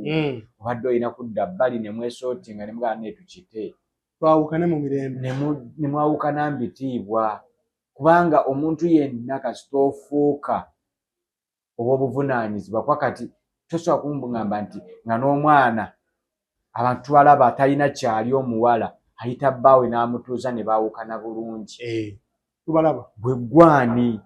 obadde olina kudda bbali ne mwesootinga ne mugamba ne tukite. Twawukane mu mirembe. Ne mwawukana mu bitiibwa, kubanga omuntu yenna kasita ofuuka ow'obuvunaanyizibwa, kuba kati tosobola kuŋŋamba nti nga n'omwana abantu tubalaba talina kyali, omuwala ayita bbaawe n'amutuuza ne baawukana bulungi. Tubalaba. Gwe gwani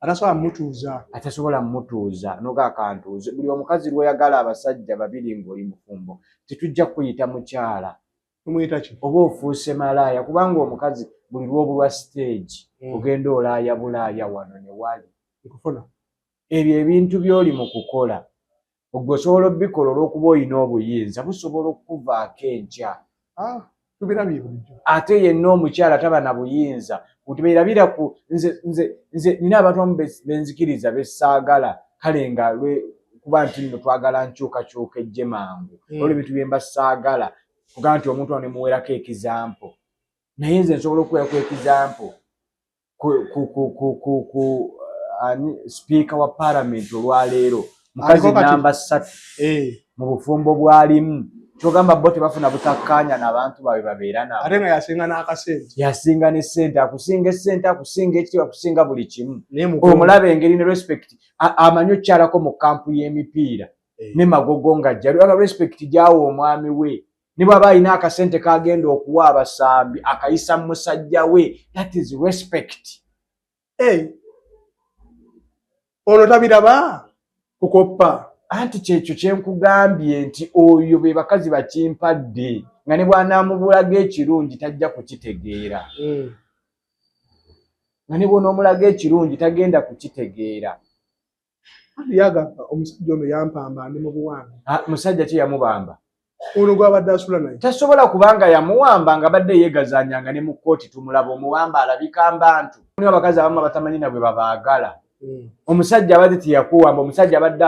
Atasobola mutuuza? Atasobola mutuuza noga akantuuze. Buli omukazi lw'oyagala abasajja babiri ng'oli mufumbo, tetujja kuyita mukyala. Tumuyita ki? Oba ofuuse malaaya, kubanga omukazi buli lw'obulwa stage ogenda olaaya bulaaya wano ne wali. Nkufuna. Ebyo ebintu by'oli mu kukola, ogwe osobola obikola olw'okuba olina obuyinza, busobola okukuvaako enkya. Ah, tubirabye bulijjo. Ate yenna omukyala taba na buyinza kuti beerabira ku nze nina abantu abamu benzikiriza besaagala, kale nga lwe kuba nti nno twagala nkyukakyuka ejje mangu, olwo ebintu bye mba saagala kugamba nti omuntu ono nemuweerako example, naye nze nsobola okuweerako example ku ani, sipiika wa parliament olwaleero, mukazi Aliko kati? namba 3 mu bufumbo bwalimu. Kyogamba bo tebafuna butakkaanya n'abantu baabwe babeera nabo. Ate nga yasinga n'akasente. Yasinga ne ssente, akusinga essente, akusinga ekitiibwa, akusinga buli kimu. Naye mugonvu. Omulaba engeri ne respect amanyi okukyalako mu kampu y'emipiira ne Magogo nga jjali aga respect gyawa omwami we, ne bw'aba alina akasente kagenda okuwa abasambi akayisa mu musajja we. That is respect. Eh. Ono tabiraba kukoppa. Anti kyekyo kyenkugambye nti oyo be bakazi bakimpadde nga ne bw'anaamubulaga ekirungi tajja kukitegeera, nga ne bw'onoomulaga ekirungi tagenda kukitegeera. Anti yagamba omusajja ono yampamba, ndi mu buwambe. Ah, musajja ki yamubamba? Ono gwabadde asula naye. Tasobola, kubanga yamuwamba nga badde yeegazanyanga ne mu kkooti tumulaba omuwamba alabika mbantu. Mulimu abakazi abamu abatamanyi na bwe babaagala. Omusajja abadde teyakuwamba, omusajja abadde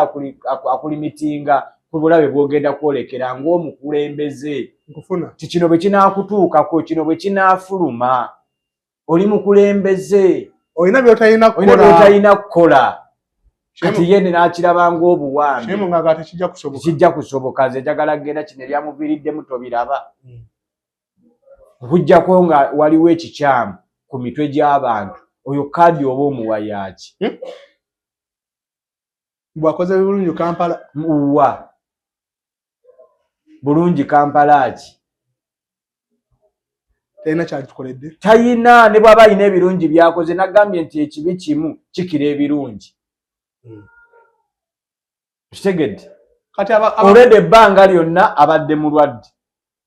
akulimitinga ku bulabe bw'ogenda kwolekera ng'omukulembeze. Nkufuna. Ti kino bwe kinaakutuukako, kino bwe kinaafuluma, oli mukulembeze. Olina by'otalina olina kukola. By'otalina kukola. Kati ye n'akiraba ng'obuwambe. Shemu nga tekijja kusoboka. Kijja kusoboka, nze njagala kugenda, kino ebyamuviiriddemu tobiraba. Okuggyako nga waliwo ekikyamu ku mitwe gy'abantu, oyo kaadi oba omuwa yaaki? Bw'akoze bulungi Kampala. Wa bulungi Kampala ki? Talina kyatukoledde. Tayina, ne bw'aba alina ebirungi byakoze, nagambye nti ekibi kimu kikira ebirungi. Kitegedde? Kati olwedde ebbanga lyonna abadde mulwadde.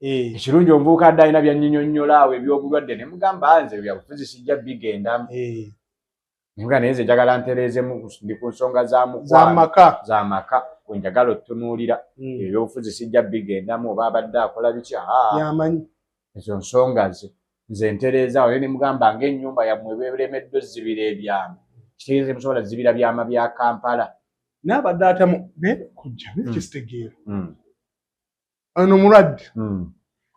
Ekirungi omuvubuka adde alina byanyinyonnyola awo ebyobulwadde, ne mugamba nze byabufuzi sijja bigendamu. Nga naye nze njagala ntereezemu, ndi ku nsonga za mukwano. Z'amaka. Z'amaka we njagala otutunuulira. Ebyobufuzi sijja bigendamu, oba abadde akola biki, aa yamanyi. Ezo nsonga ze, nze ntereeza awo. Naye ne mugamba ng'ennyumba yammwe beeremeddwa ozzibira ebyama, kitegeeza temusobola zibira byama bya Kampala. Naye abadde atya naye kujja naye kisitegeera ono mulwadde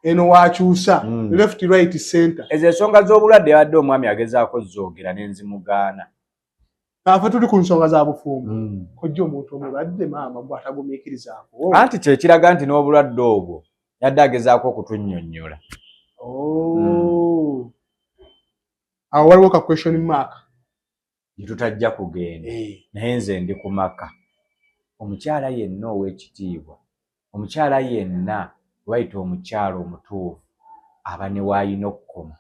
eno wakyusa left, right, center. Ezo ensonga z'obulwadde yabadde omwami agezaako zoogera nenzimugaana. Afe tuli ku nsonga za bufumbo. Kojja, omuntu omulwadde maama gwe atagumiikirizaako. Anti kyekiraga nti n'obulwadde obwo yadde agezaako okutunnyonnyola. Oh. Awo waliwo ka question mark. Gye tutajja kugenda. Naye nze ndi ku maka. Omukyala yenna ow'ekitiibwa, omukyala yenna bayita omukyala omutuufu, aba ne waayina okukoma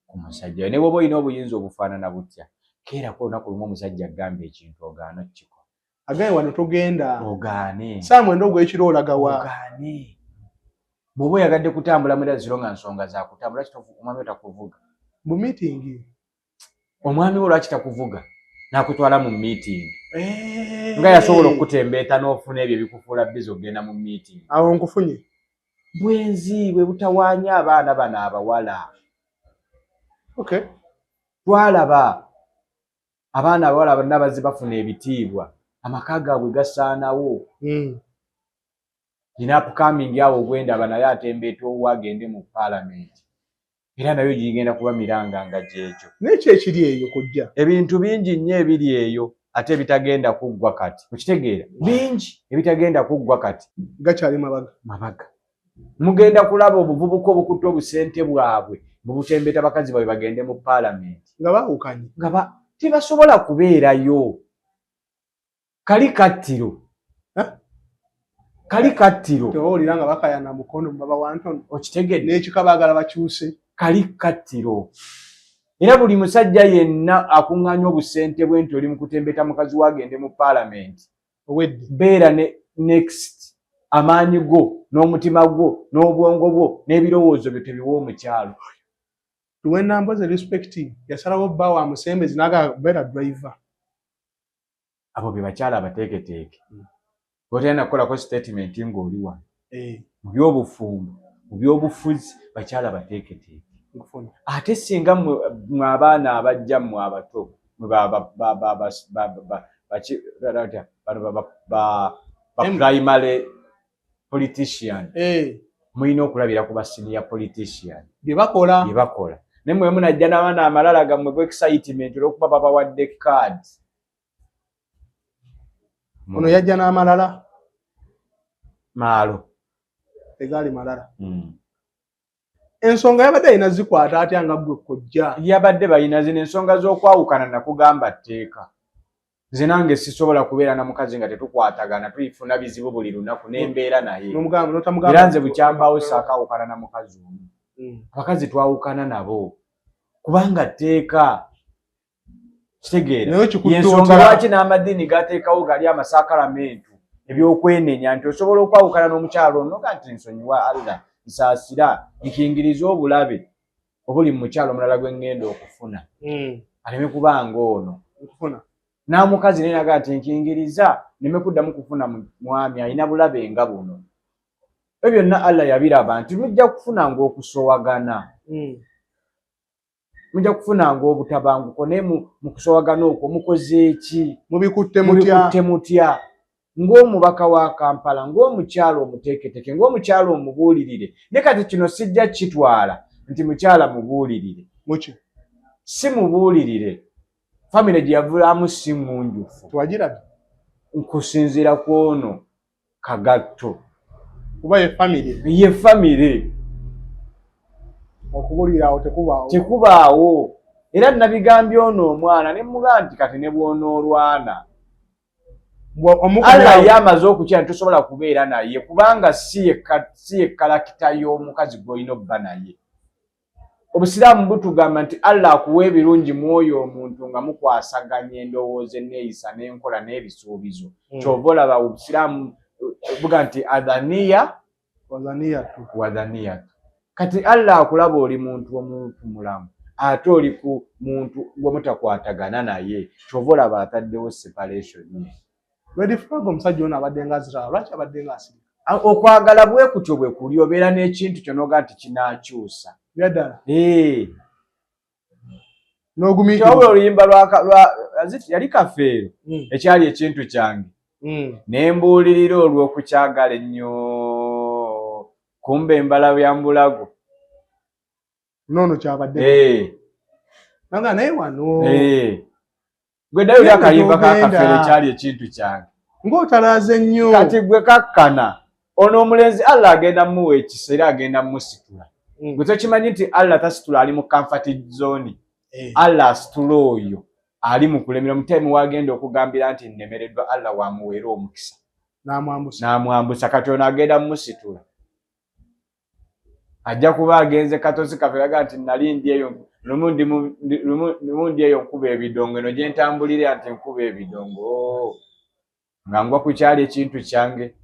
ku musajja we. Ne bw'oba olina obuyinza obufaanana butya, keerako olunaku lumu omusajja agamba ekintu ogaane okukikola. Agaye wano togenda. Ogaane. Saa 9 ogw'ekiro olagawa? Ogaane. Bw'oba oyagadde kutambula mwera ziro nga nsonga za kutambula, lwaki omwami wo takuvuga? Mu meeting. Omwami wo lwaki takuvuga n'akutwala mu meeting? Nga yasobola okukutembeeta n'ofuna ebyo ebikufuula busy okugenda mu meeting. Awo nkufunye. Bwenzi bwe butawaanya abaana bano abawala. Twalaba abaana abawala bonna bazze bafuna ebitiibwa, amaka gaabwe gasaanawo. Nina upcoming awo gwendaba naye atembeeta owuwe agende mu paalamenti, era nayo gigenda kuba miranga nga gyekyo. Naye ki ekiri eyo kojja? Ebintu bingi nnyo ebiri eyo ate ebitagenda kuggwa kati, okitegeera? Bingi ebitagenda kuggwa kati. Gakyali mabaga. Mabaga. Mugenda kulaba obuvubuka obukutte obusente bwabwe bubutembeta bakazi baabwe bagende mu paalamenti. Nga baawukanye. Nga tebasobola kubeerayo. Kali kattiro. Kali kattiro. Tewawulira nga bakayana mukono baba wantono. Okitegedde? N'ekika baagala bakyuse. Kali kattiro. Era buli musajja yenna akuŋŋaanya obusente bwe nti oli mu kutembeta mukazi we agende mu paalamenti, owedde. Beera ne next amaanyi go n'omutima gwo n'obwongo bwo n'ebirowoozo byo tebiwa omukyalo. Tuwenamboze respect, yasalawo bba wa musembezi n'agamba beera driver. Abo be bakyala abateeketeeke. Otera kukolako statement ng'oli wano. Mu byobufumbo, mu byobufuzi, bakyala bateeketeeke. Nkufuna. Ate singa mmwe abaana abajja, mmwe abato, mwe bano ba primary politician, mulina okulabira ku ba senior politician. Bye bakola. Bye bakola. Naye mwe munajja n'abaana amalala gammwe bu excitement olw'okuba babawadde card. Ono yajja n'amalala. Maalo. Tegaali malala. Ensonga yabadde alina zikwata atya nga ggwe kojja? Yabadde balina zino ensonga z'okwawukana, nakugamba tteeka. Nze nange sisobola kubeera na mukazi nga tetukwatagana, tuyifuna bizibu buli lunaku n'embeera naye. N'omugamba n'otamugamba. Era nze bukyambaawo saakawukana na mukazi omu. Abakazi twawukana nabo kubanga tteeka, kitegeera? Naye kikutte Yensonga otya? lwaki n'amadiini gateekawo gali amasakalamentu ebyokwenenya nti osobola okwawukana n'omukyalo ono ga nti nsonyiwa Allah, nsaasira, nkingirize obulabe obuli mu mukyalo omulala gwe ŋŋenda okufuna aleme kubanga ono. Nkufuna. N'amukazi naye naga nti nkingiriza neme kuddamu kufuna mwami alina bulabe nga buno. Ebyo byonna Allah yabiraba nti mujja kufunanga okusowagana. Mujja kufunanga obutabanguko, naye mu kusowagana okwo mukoze eki? Mubikutte mutya? Mubikutte mutya ng'omubaka wa Kampala, ng'omukyala omuteeketeke, ng'omukyala omubuulirire? Ne kati kino sijja kitwala nti mukyala mubuulirire. Muki? Si mubuulirire, famire gye yavulaamu si ŋŋunjufu. Twagirabye. Nkusinziira ku ono Kagatto. Kuba ye famire. Ye famire. Okubulira awo tekubaawo. Tekubaawo. Era nabigambye ono omwana ne mugamba nti kati ne bw'onoolwana, Allah ye amaze okukya nti tosobola kubeera naye, kubanga si ye character y'omukazi gw'olina obba naye. Obusiraamu butugamba nti Allah akuwa ebirungi mu oyo omuntu nga mukwasaganya endowooza, enneeyisa n'enkola n'ebisuubizo. Kyova olaba obusiraamu buga nti adhaniya wadhaniyatu. Kati Allah akulaba oli muntu omuntu mulamu, ate oli ku muntu gwe mutakwatagana naye, kyova olaba ataddewo separation. Red flag omusajja ono abadde nga aziraba, lwaki abadde nga asirika? Okwagala bwe kutyo bwe kuli, obeera n'ekintu kyo n'ogaa nti kinaakyusa. Byaddala. N'ogumiikiriza. Oluyimba lwa yali Kafeero, ekyali ekintu kyange, ne mbuulirira olw'okukyagala ennyo, kumbe embala bya mbulago. Noono kyabadde nanga naye wano. Gwe ddayo oli akayimba ka Kafeero, ekyali ekintu kyange. Ng'otalaaze nnyo. Kati gwe kakkana, ono omulenzi Allah agenda muwa ekisa era agenda musitula. Gwe tokimanyi nti Allah tasitula ali mu comfort zone. Allah asitula oyo ali mu kulemera mutemi, wagenda okugambira nti nnemereddwa, Allah wamuweera omukisa n'amwambusa. N'amwambusa. Kati ono agenda musitula, ajja kuba agenze katosi kaffe yaga nti nali ndi eyo lumu ndi eyo nkuba ebidongo, eno gye ntambulira nti nkuba ebidongo nga ngwa ku kyali ekintu kyange,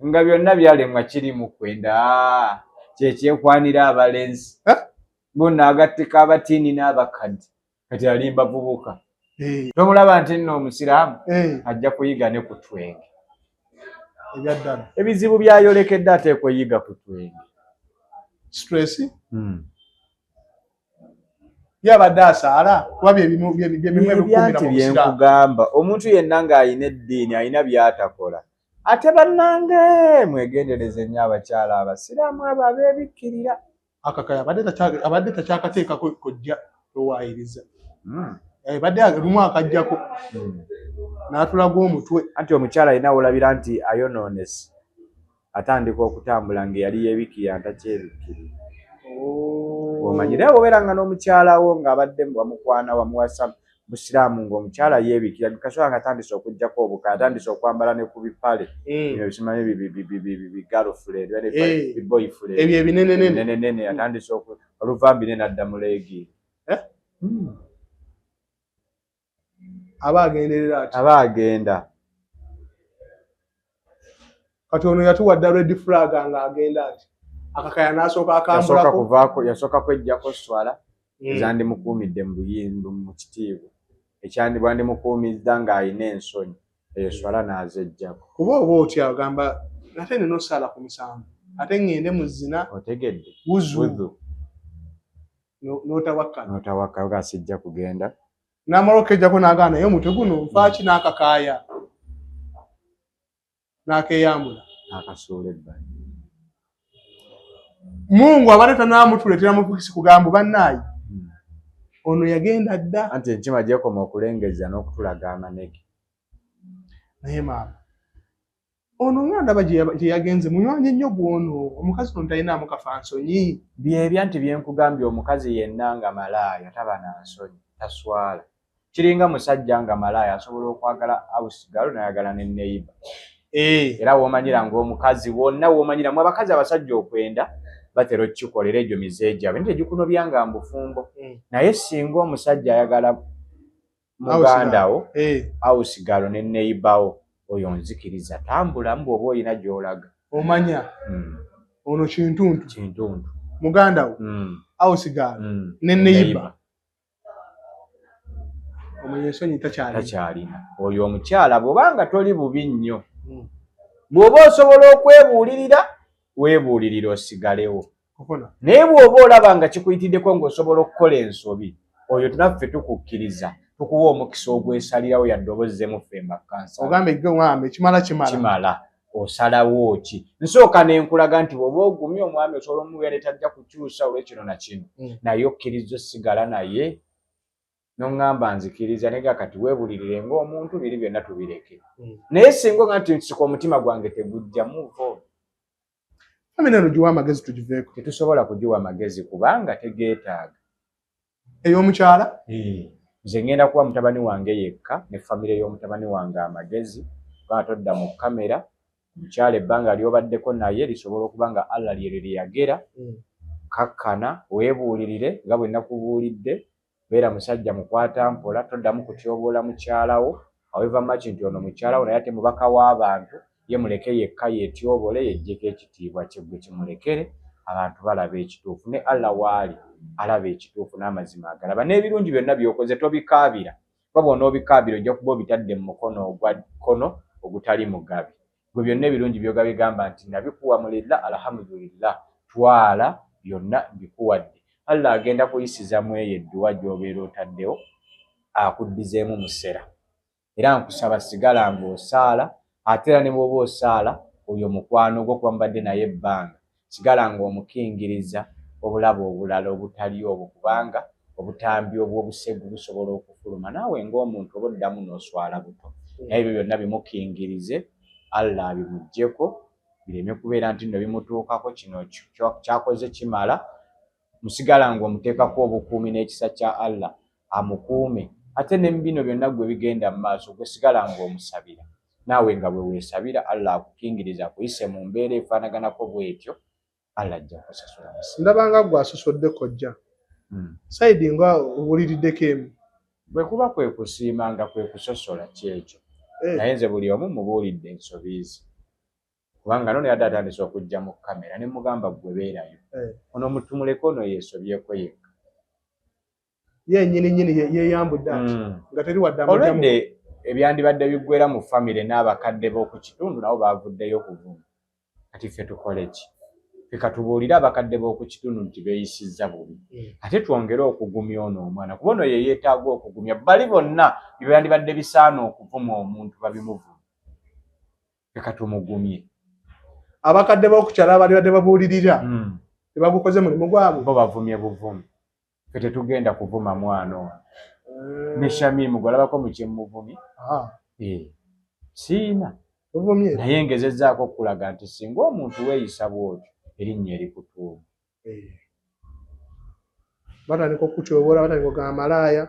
nga byonna byalemwa, kiri mu kwenda kyekyekwanira abalenzi bonna, agattika abatiini n'abakadde, kati alimba vubuka. Tomulaba nti nno omusiraamu ajja kuyiga ne ku twenge. Ebyaddala. Ebizibu byayolekedde ateekwa oyiga ku twenge. Stress. Yabadde asaala kuba byebimu ebyanti ebikuumira mu busiraamu. Byenkugamba, omuntu yenna ng'alina eddiini alina by'atakola. Ate bannange, mwegendereze nnyo abakyala abasiraamu abo abeebikkirira. Akakaya abadde takyakateekako, kojja towaayiriza. Badde lumu akajjako n'atulaga omutwe. Anti omukyala alina wolabira nti ayonoonese, atandika okutambula ng'eyali yeebikkirira ntakyebikkirira. Omanyi naye obeeranga n'omukyala wo ng'abadde wamukwana, wamuwasa busiraamu, ng'omukyala yeebikkira, kasobola nga atandise okuggyako obuka, atandise okwambala ne ku bipale bino bisimanyi bi girlfriend, bi boyfriend. Ebyo ebinenenene. Ebinenenene, atandise oluva mbine n'adda mu legging. Eh? Aba agenderera ati. Aba agenda. Kati ono yatuwa dda red flag ng'agenda ati akakaya n'asooka yasooka akambulako. Kuvaako, yasooka kweggyako swala ezandimukuumidde mu buyindu, mu kitiibwa ekyandibwandimukuumizza ng'alina ensonyi, eyo swala n'azeggyako. Kuba oba otya ogamba ate nina osaala ku 7, ate ŋŋende mu zina. Otegedde? Wuzu. Wuzu. N'otawakkana. N'otawakka, oga sijja kugenda. N'amala okukejjako n'agaana, naye omutwe guno nfaaki, n'akakaaya n'akeeyambula. Akasuula ebbali. Mungu abadde tanaamutuleetera mupikisi kugamba bannaayi ono yagenda dda. Anti enkima gyekoma okulengezza n'okutulaga amanege. Naye maama ono nga ndaba gye yagenze munywanyi ennyo gwono omukazi ono talinaamu kafansonyi. Byebya nti byenkugambye, omukazi yenna nga malaaya taba na nsonyi, taswala. Kiringa musajja nga malaaya, asobola okwagala house girl nayagala ne neighbor. Era womanyira ng'omukazi wonna womanyira mu abakazi abasajja okwenda batera okukikola, era egyo mize gyabwe naye tegikunobya nga mbufumbo. Naye singa omusajja ayagala muganda wo, house girl ne neighbor wo, oyo nzikiriza tambulamu bw'oba olina gy'olaga. Omanya ono kintuntu. Kintuntu. Muganda wo, house girl ne neighbor, omanya ensonyi takyalina. Takyalina. Oyo omukyala bw'obanga toli bubi nnyo, bw'oba osobola okwebuulirira, weebuulirira osigalewo. Okona. Naye bw'oba olaba nga kikuyitiddeko ng'osobola okukola ensobi. Oyo naffe tukukkiriza, tukuwa omukisa ogwesalirawo, yadde oba ozzeemu ffe mbakkansa. Ogambe gwe mwami ekimala kimala. Kimala, osalawo ki? Nsooka ne nkulaga nti bw'oba ogumye omwami osobola omuwera ne tajja kukyusa olw'ekino na kino, naye okkiriza osigala naye n'oŋŋamba nzikiriza, naye ga kati weebulirire ng'omuntu, biri byonna tubireke. Naye singa oga nti nsika omutima gwange tegujja, move on. Family eno giwa amagezi tugiveeko. Tetusobola kugiwa magezi kubanga tegeetaaga. Ey'omukyala? Nze ngenda kuwa mutabani wange yekka ne famire y'omutabani wange amagezi, kubanga todda mu kamera. Omukyala ebbanga ly'obaddeko naye lisobola okuba nga Allah lyeryo lye yagera. Kakkana, weebuulirire nga bwe nakubuulidde, beera musajja mukwata mpola, toddamu kutyoboola mukyalawo. However much nti ono mukyalawo, naye ate mubaka w'abantu, ye muleke yekka yeetyobole, yeggyeko ekitiibwa kye, gwe kimulekere. Abantu balaba ekituufu, ne Allah waali alaba ekituufu n'amazima agalaba. N'ebirungi byonna by'okoze tobikaabira, kuba bw'onoobikaabira ojja kuba obitadde mu mukono ogwa kkono ogutali mugabi. Gwe byonna ebirungi by'ogabye gamba nti nabikuwa mu lillah, alhamdulillah, twala byonna mbikuwadde. Allah agenda kuyisiza mu eyo edduwa gy'obeera otaddewo akuddizeemu musera. Era nkusaba sigala ng'osaala, ate era ne bw'oba osaala oyo mukwano gwo kuba mubadde naye ebbanga, sigala ng'omukingiriza obulabo obulala obutali obwo, kubanga obutambi obw'obusegu busobola okufuluma naawe ng'omuntu oba oddamu n'oswala buto. Naye ebyo byonna bimukingirize, Allah abimuggyeko, bireme kubeera nti nno bimutuukako. Kino kyakoze kimala, musigala ng'omuteekako obukuumi n'ekisa kya Allah amukuume. Ate ne bino byonna gwe bigenda mu maaso, gwe sigala ng'omusabira, naawe nga bwe weesabira Allah akukingiriza akuyise mu mbeera efaanaganako bw'etyo, Allah ajja kusasula. Ndabanga gwe asosodde kojja. Side nga owuliriddeko emu. Bwe kuba kwe kusiima nga kwe kusosola kyekyo. Naye nze buli omu mubuulidde ensobi ze, kubanga nono yadde atandise okujja mu kamera ne mugamba gwe beerayo. Ono tumuleke, ono yeesobyeko yekka. Ye nnyini nnyini yeeyambudde ati nga teri wadde amugyamu. Olwedde ebyandibadde biggwera mu famire n'abakadde b'oku kitundu nabo bavuddeyo okuvuma. Kati ffe tukole ki? Ffe katubuulire abakadde b'oku kitundu nti beeyisizza bubi, ate twongere okugumya ono omwana, kuba ono ye yeetaaga okugumya. Bali bonna byandibadde bisaana okuvuma omuntu babimuvuma, ffe katumugumye. Abakadde b'okukyala abalibadde babuulirira tebagukoze mulimu gwabwe. Bo bavumye buvumi, ffe tetugenda kuvuma mwana ono. Ne Shamimu gwalabako mu kyemuvumye? Siina. Ovumye. Naye ngezezzaako okukulaga nti singa omuntu weeyisa bw'otyo, erinnya erikutuuma. Batandika okukutyoboola, batandika okugamba malaaya.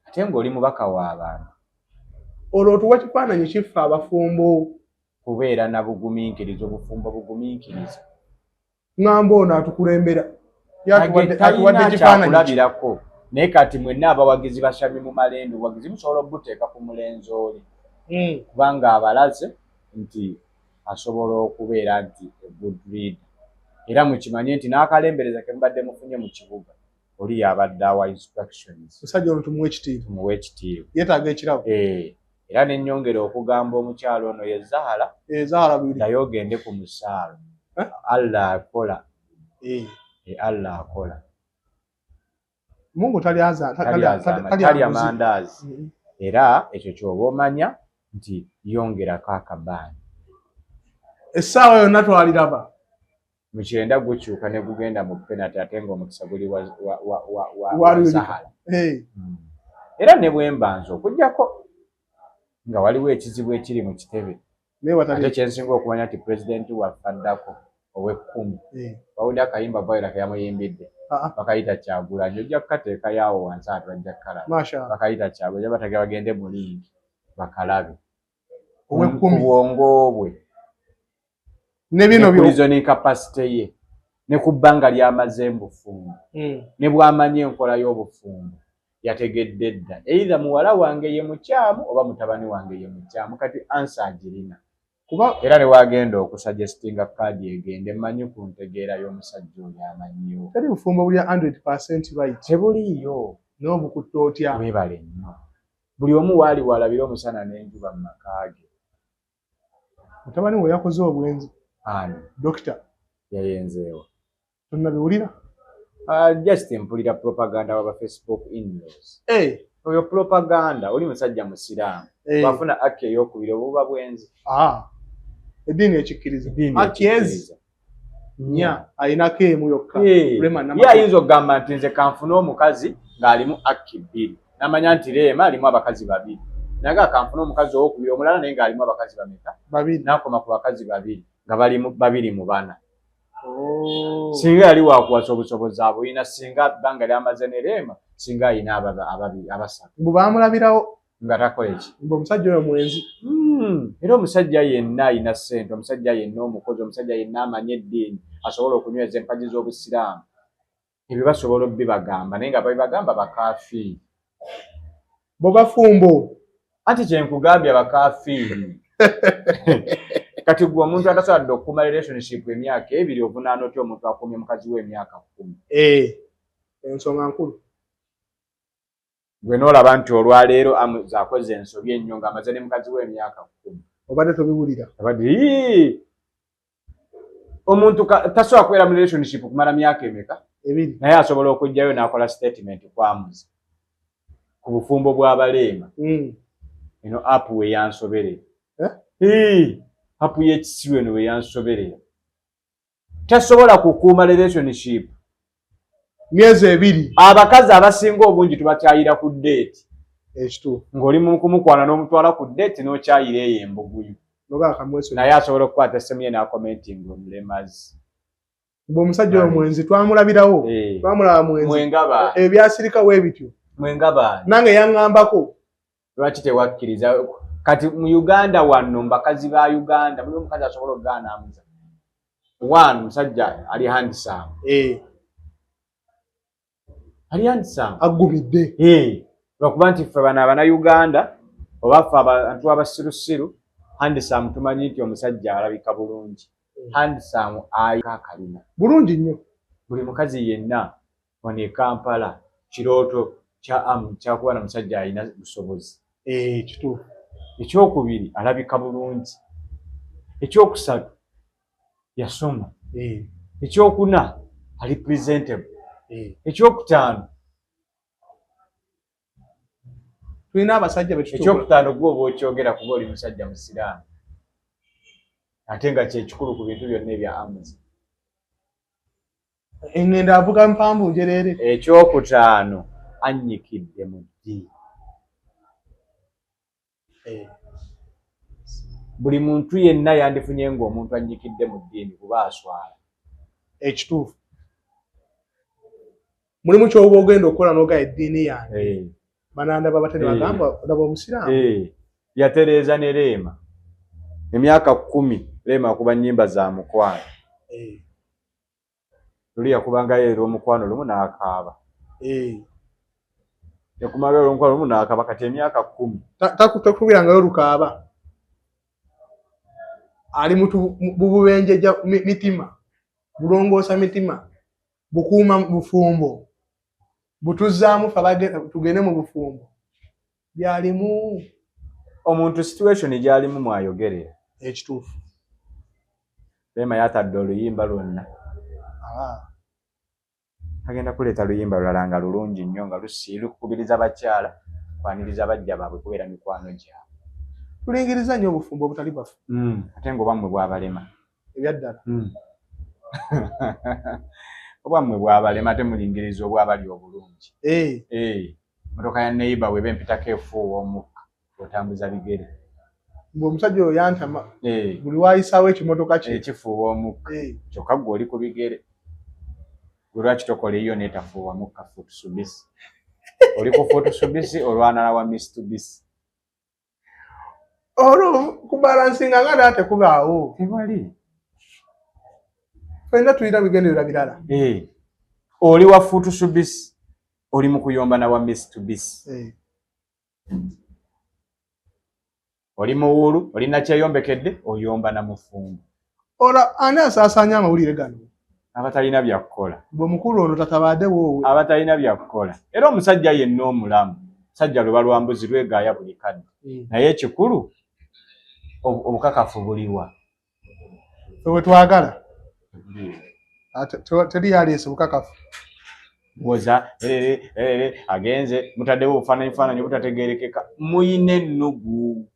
Ate ng'oli mubaka w'abantu. Olwo otuwa kifaananyi kiffe abafumbo. Kubeera na bugumiikiriza, obufumbo bugumiikiriza. Ŋŋamba ono atukulembera ye atuwadde Talina kifaananyi ki? kyakulabirako. Naye kati mwenna abawagizi ba Shamimu Malende, obuwagizi busobola obuteeka ku mulenzi oli, kubanga abalaze nti asobola okubeera nti a good leader. Era mukimanye nti n'akalembereza ke mubadde mufunye mu kibuga, oli yabadde awa instructions. Musajja ono tumuwe ekitiibwa. Tumuwe ekitiibwa. Yeetaaga ekirabo. Era nennyongera okugamba omukyalo ono ye Zahara. Zahara Bwiri. Naye ogende ku musaalo. Eh? Allah akola. Allah akola. Mungu talya talya nguzi. Mandaazi. Era ekyo kyoba omanya nti yongerako akabaani. Essaawa yonna twaliraba. Mu 90 gukyuka ne gugenda mu penalty, ate ng'omukisa guli wa Wa wa Luyirika. Zahara. Era ne bwe mbanza okuggyako nga waliwo ekizibu ekiri mu kitebe, Naye watali. Ate kyensinga okumanya nti pulezidenti waffe addako ow'ekkumi, wawulira akayimba Viola ke yamuyimbidde? Bakayita Kyagulanyi. Ojja kukateekayo awo wansi, ate bajja kukalaba. Masha. Bakayita Kyagulanyi, bataga bagende mu link bakalabe. Ku Ow'ekkumi. bwongo bwe Ne bino ne ku reasoning capacity ye, ne ku bbanga ly'amaze mu bufumbo, ne bw'amanyi enkola y'obufumbo, yategedde dda either muwala wange ye mukyamu oba mutabani wange ye mukyamu. Kati answer agirina. Kuba era ne wagenda okusuggestinga kaadi egende, mmanyi ku ntegeera y'omusajja oyo amanyiwo. Teri bufumbo bulya 100% right. Tebuliiyo. N'obukutta otya? Weebale nnyo. Buli omu waali walabira omusana n'enjuba mu maka ge. Mutabani we yakoze obwenzi. Ani? Dokita. Yayenzeewa? Tonnabiwulira? Just mpulira propaganda waba Facebook in-laws. Hey. Oyo propaganda, oli musajja musiraamu. Wafuna akki ey'okubiri obuba bwenzi. Eddiini ekikkiriza. Akki ezi nnya ayinako emu yokka. Ye ayinza okugamba nti nze kanfune omukazi ng'alimu akki bbiri. Namanya nti Rema alimu abakazi babiri. Naye kanfune omukazi owokubiri omulala naye ng'alimu abakazi bameka? Babiri. N'akoma ku bakazi babiri nga bali babiri mu bana. Singa yali wakuwasa obusobozi abulina, singa bbanga lyamaze ne Rema, singa ayina ababiri abasatu. Mbu baamulabirawo nga takola eki. Mbu omusajja oyo mwenzi. Era omusajja yenna alina ssente, omusajja yenna omukozi, omusajja yenna amanyi eddiini, asobola okunyweza empagi z'obusiraamu. Ebyo basobola obbibagamba, naye nga babibagamba bakaafiiri. Bo bafumbo. Anti kye nkugambye abakaafiiri. Kati gwe omuntu atasobola okukuuma relationship emyaka 2 ovunaana otya omuntu akuumye mukazi we emyaka 10? Ensonga nkulu. Gwe n'olaba nti olwaleero akoze ensobi ennyo ng'amaze ne mukazi we emyaka 10. Obadde tobiwulira. Abadde omuntu tasobola kubeera mu relationship kumala myaka emeka? 2. Naye asobola okujjayo n'akola statement kwamuza ku bufumbo bw'abaleema. Eno app we yansoberera. App y'ekisiru eno we yansoberera. Tasobola kukuuma relationship. Myezi 2. Abakazi abasinga obungi tubakyayira ku date. Ekituufu. Ng'oli mu kumukwana n'omutwala ku date n'okyayira eyo embuguyu. Naye asobola okukwata essimu ye n'akomentinga omulemazi. Mbu omusajja oyo mwenzi twamulabirawo. Twamulaba mwenzi. Mwenga Ebyasirikawo ebityo. Mwenga baani. Nange yaŋŋambako. Lwaki tewakkiriza? Kati mu Uganda wano mu bakazi ba Uganda mulimu omukazi asobola okugaana amuza. One, musajja ali handsome. Ali handsome. Aggumidde. Lwakuba nti ffe bano Abannayuganda oba ffe abantu abasirusiru, handsome tumanyi nti omusajja alabika bulungi. Handsome ayika akalina. Bulungi nnyo. Buli mukazi yenna wano e Kampala kirooto kya amu kyakuba na musajja alina busobozi. Kituufu. Ekyokubiri alabika bulungi. Ekyokusatu yasoma. Ekyokuna ali presentable. Ekyokutaano tulina abasajja be tutuuka. Ekyokutaano gwe oba okyogera kuba oli musajja musiraamu. Ate nga kye kikulu ku bintu byonna ebya amuzi. Engendo avuga mpanvu njereere. Ekyokutaano annyikidde mu ddiini. Buli muntu yenna yandifunye ng'omuntu annyikidde mu ddiini kuba aswala. Ekituufu. Mulimu ky'oba ogenda okukola n'ogaa eddiini yange. Banandaba batali bagamba olaba omusiraamu. Yatereeza ne Rema. Emyaka 10 Rema akuba nnyimba za mukwano. Luli yakubangayo era omukwano lumu n'akaaba. Yakubangayo omukwano lumu n'akaaba kati emyaka 10. Takubirangayo lukaaba. Ali mu bubenje mitima, bulongoosa mitima, bukuuma bufumbo, butuzaamu ffe tugende mu bufumbo. Byalimu. Omuntu situation gy'alimu mwayogerera. Ekituufu. Rema yatadde oluyimba lwonna. Agenda kuleeta luyimba lulala nga lulungi nnyo nga lukubiriza bakyala kwaniriza bajja baabwe kubeera mikwano gyabwe. Tulingiriza nnyo obufumbo obutali bwaffe. Ate ng'obwammwe bwabalema. Ebyaddala. Obwammwe bwabalema ate mulingiriza obwabali obulungi. Mmotoka ya neighbor bw'eba empitako efuuwa omukka otambuza bigere. Mbu omusajja oyo yantama. Buli wayisaawo ekimotoka kye. Ekifuuwa omukka. Kyokka ggwe oli ku bigere. Gwe lwaki tokola eyo n'etafuuwa mukka futusubisi? Oli ku futusubisi olwanala wa Mitsubishi. Olwo kubalansinga nga naate kubaawo. Tewali. Ffenna tulina bigendererwa birala. Oli wa futusubisi, oli mu kuyomba na wa Mitsubishi. Oli muwuulu, oli nakyeyombekedde, oyomba na mufumbo. Olwo ani asaasaanya amawulire gano? Abatalina bya kukola. Bwe mukulu ono tatabaadde woowe. Abatalina bya kukola. Era omusajja yenna omulamu, musajja luba lwa mbuzi lwegaaya buli kadde. Naye ekikulu, obukakafu buliwa. Ffe bwe twagala. Teri yaleese bukakafu. Woza erere erere agenze mutaddewo obufaananyi faananyi obutategeerekeka. Muyina ennugu.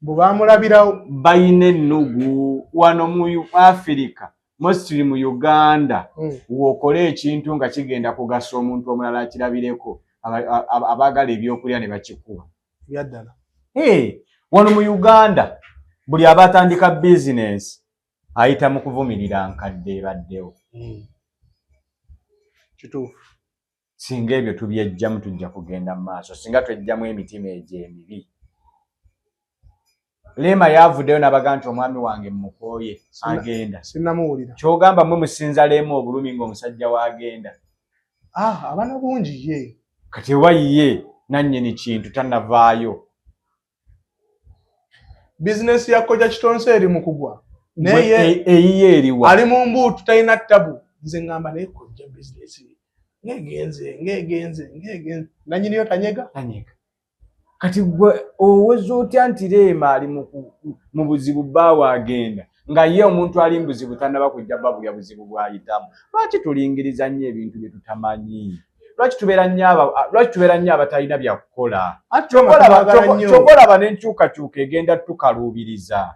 Bwe bamulabirawo. Bayina ennugu wano mu Afirika, mostly mu Uganda. W'okola ekintu nga kigenda kugasa omuntu omulala akirabireko, abaagala ebyokulya ne bakikuba. Byaddala. Hey, wano mu Uganda buli aba atandika bizinensi ayita mu kuvumirira nkadde ebaddewo. Kituufu. Singa ebyo tubyejjamu tujja kugenda mu maaso, singa twejjamu emitima egyo emibi. Leema yavuddeyo n'abaga nti omwami wange mukooye agenda. Sinnamuwulira. Kyogamba mmwe musinza Leema obulumi ng'omusajja w'agenda. Ah, abaana bungi ye. Kati oba ye nannyini kintu tannavaayo. Bizinesi ya Kojja Kitonsa eri mu kugwa. Naye eyiye eriwa? Ali mu mbuutu, talina tabu. Nze ŋŋamba naye Kojja bizinesi ng'egenze ng'egenze ng'egenze, nannyiniyo tanyega. Tanyega. Kati gwe oweza otya nti Leema ali mu buzibu, bbaawe agenda, nga ye omuntu ali mu buzibu tannaba kujja babulya buzibu bw'ayitamu? Lwaki tulingiriza nnyo ebintu bye tutamanyi? Lwaki tubeera nnyo abatalina bya kukola? Kyokka olaba n'enkyukakyuka egenda tukaluubiriza.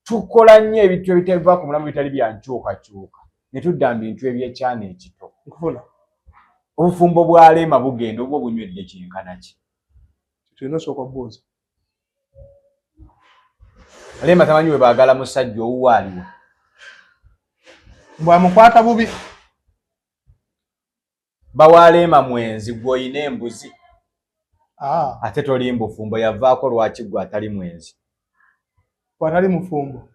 Tukola nnyo ebintu ebitava ku mulamu bitali bya nkyukakyuka ne tudda mu bintu ebyekyana ekito. Nkufuna. Obufumbo bwa Leema bugenda oba obunywedde kyenkana ki? Tulina osooka okubuuza. Leema tamanyi we baagala musajja owuwe aliwo. Bwamukwata bubi. Bawa Leema mwenzi, gwe oyina embuzi. Ah. Ate toli mbufumbo, yavaako lwaki gwe atali mwenzi? Bwatali mufumbo.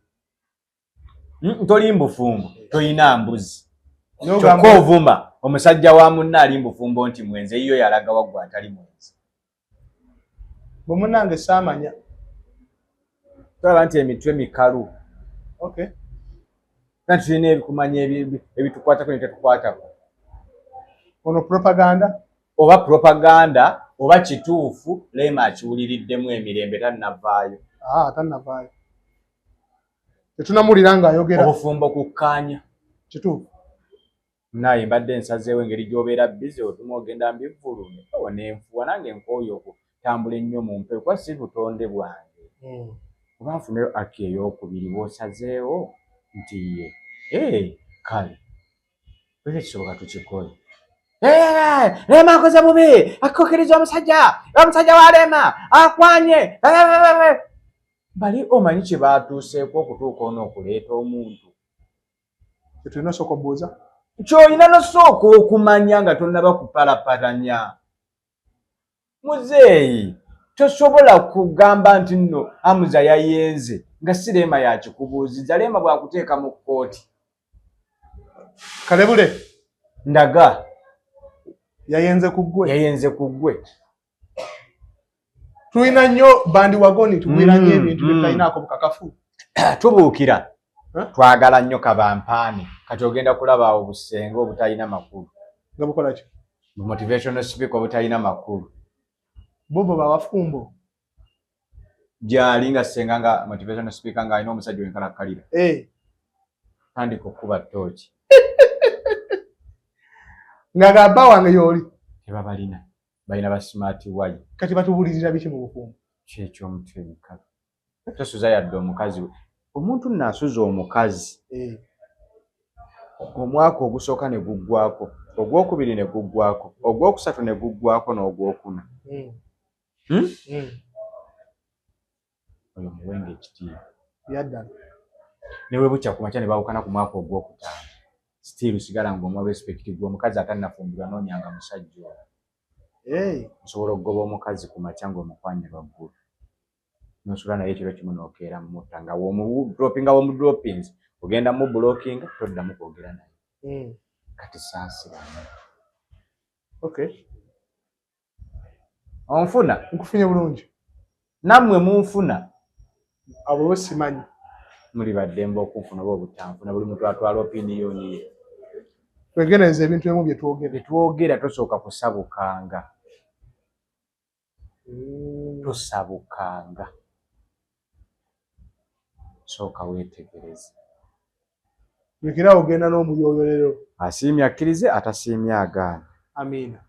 Toli mbufumbo, toyina mbuzi, kyokka ovuma omusajja wa munna ali mbufumbo nti mwenzi. Eyiyo yalagawa gwe atali mwenzi? Bwe munnange saamanya. Tulaba nti emitwe mikalu. Okay. Nti tulina ebikumanya ebitukwatako netetukwatako. Ono propaganda. Oba propaganda oba kituufu, Leema akiwuliriddemu emirembe, tannavaayo. Ah, tannavaayo, tetunamuwulira ng'ayogera. Obufumbo kukkaanya. Kituufu. Naye mbadde nsazeewo engeri gy'obeera busy, otuma ogenda mbivvulu newo nenfuwa nange nkooye okutambula ennyo mu mpewo kuba si butonde bwange. Oba nfuneyo aki ey'okubiri bw'osazeewo nti ye kale bwe kisoboka tukikole. Leema akoze bubi, akukiriza omusajja, omusajja wa Leema akwanye bali. Omanyi kye baatuuseeko okutuuka ono okuleeta omuntu? Tetulina osooka obuuza. Kyolina nosooka okumanya nga tonnaba kupalapalanya. Muzeeyi, tosobola kugamba nti nno Amuza yayenze nga si Leema yakikubuuziza. Leema bwakuteeka mu kkooti. Kalebule. Ndaga. Yayenze ku ggwe. Yayenze ku ggwe. Tulina nnyo bandwagon, tugwira nnyo ebintu byetalinako bukakafu. Tubuukira. Twagala nnyo kabampaane. Kati ogenda kulaba awo busenga obutalina makulu. Nga bukola ki? Motivational speaker obutalina makulu. Bobo bawafumbo. Gyali nga senga nga motivational speaker nga alina omusajja wenkalakkalira. Tandika okukuba ttooki. Nga gabba wange yooli. Tebabalina, balina ba smart wayi. Kati batubulirira biki mu bufumbo? Kyekyomutwe mikalu. Tosuza yadde omukazi we. Omuntu nno asuza omukazi omwaka ogusooka ne guggwako, ogwokubiri ne guggwako, ogwokusatu ne guggwako, n'ogwokuna. Hmm? Oyo muwenga ekitiibwa. Yaddala. Ne bwe bukya ku makya ne baawukana ku mwaka ogwokutaano, still sigala ng'omuwa respect. Gwe omukazi atannafumbirwa, noonyanga musajja oyo. Osobola okugoba omukazi ku makya ng'omukwanye lwaggulu, nosula naye ekiro kimu n'okeera mutta nga womudropinga, womudropinze, ogenda mu blockinga, toddamu kwogera naye. Kati saasiramu. Onfuna? Nkufunye bulungi. Nammwe munfuna? Abo bo simanyi. Muli baddembe okunfuna oba obutanfuna, buli muntu atwala opinion ye. Twegendereza ebintu ebimu bye twogera. Byetwogera, tosooka kusabukanga. Tosabukanga, sooka weetegereze. Lekera ogenda n'omuyoyolero. Asiimye akkirize, atasiimye agaana. Amiina.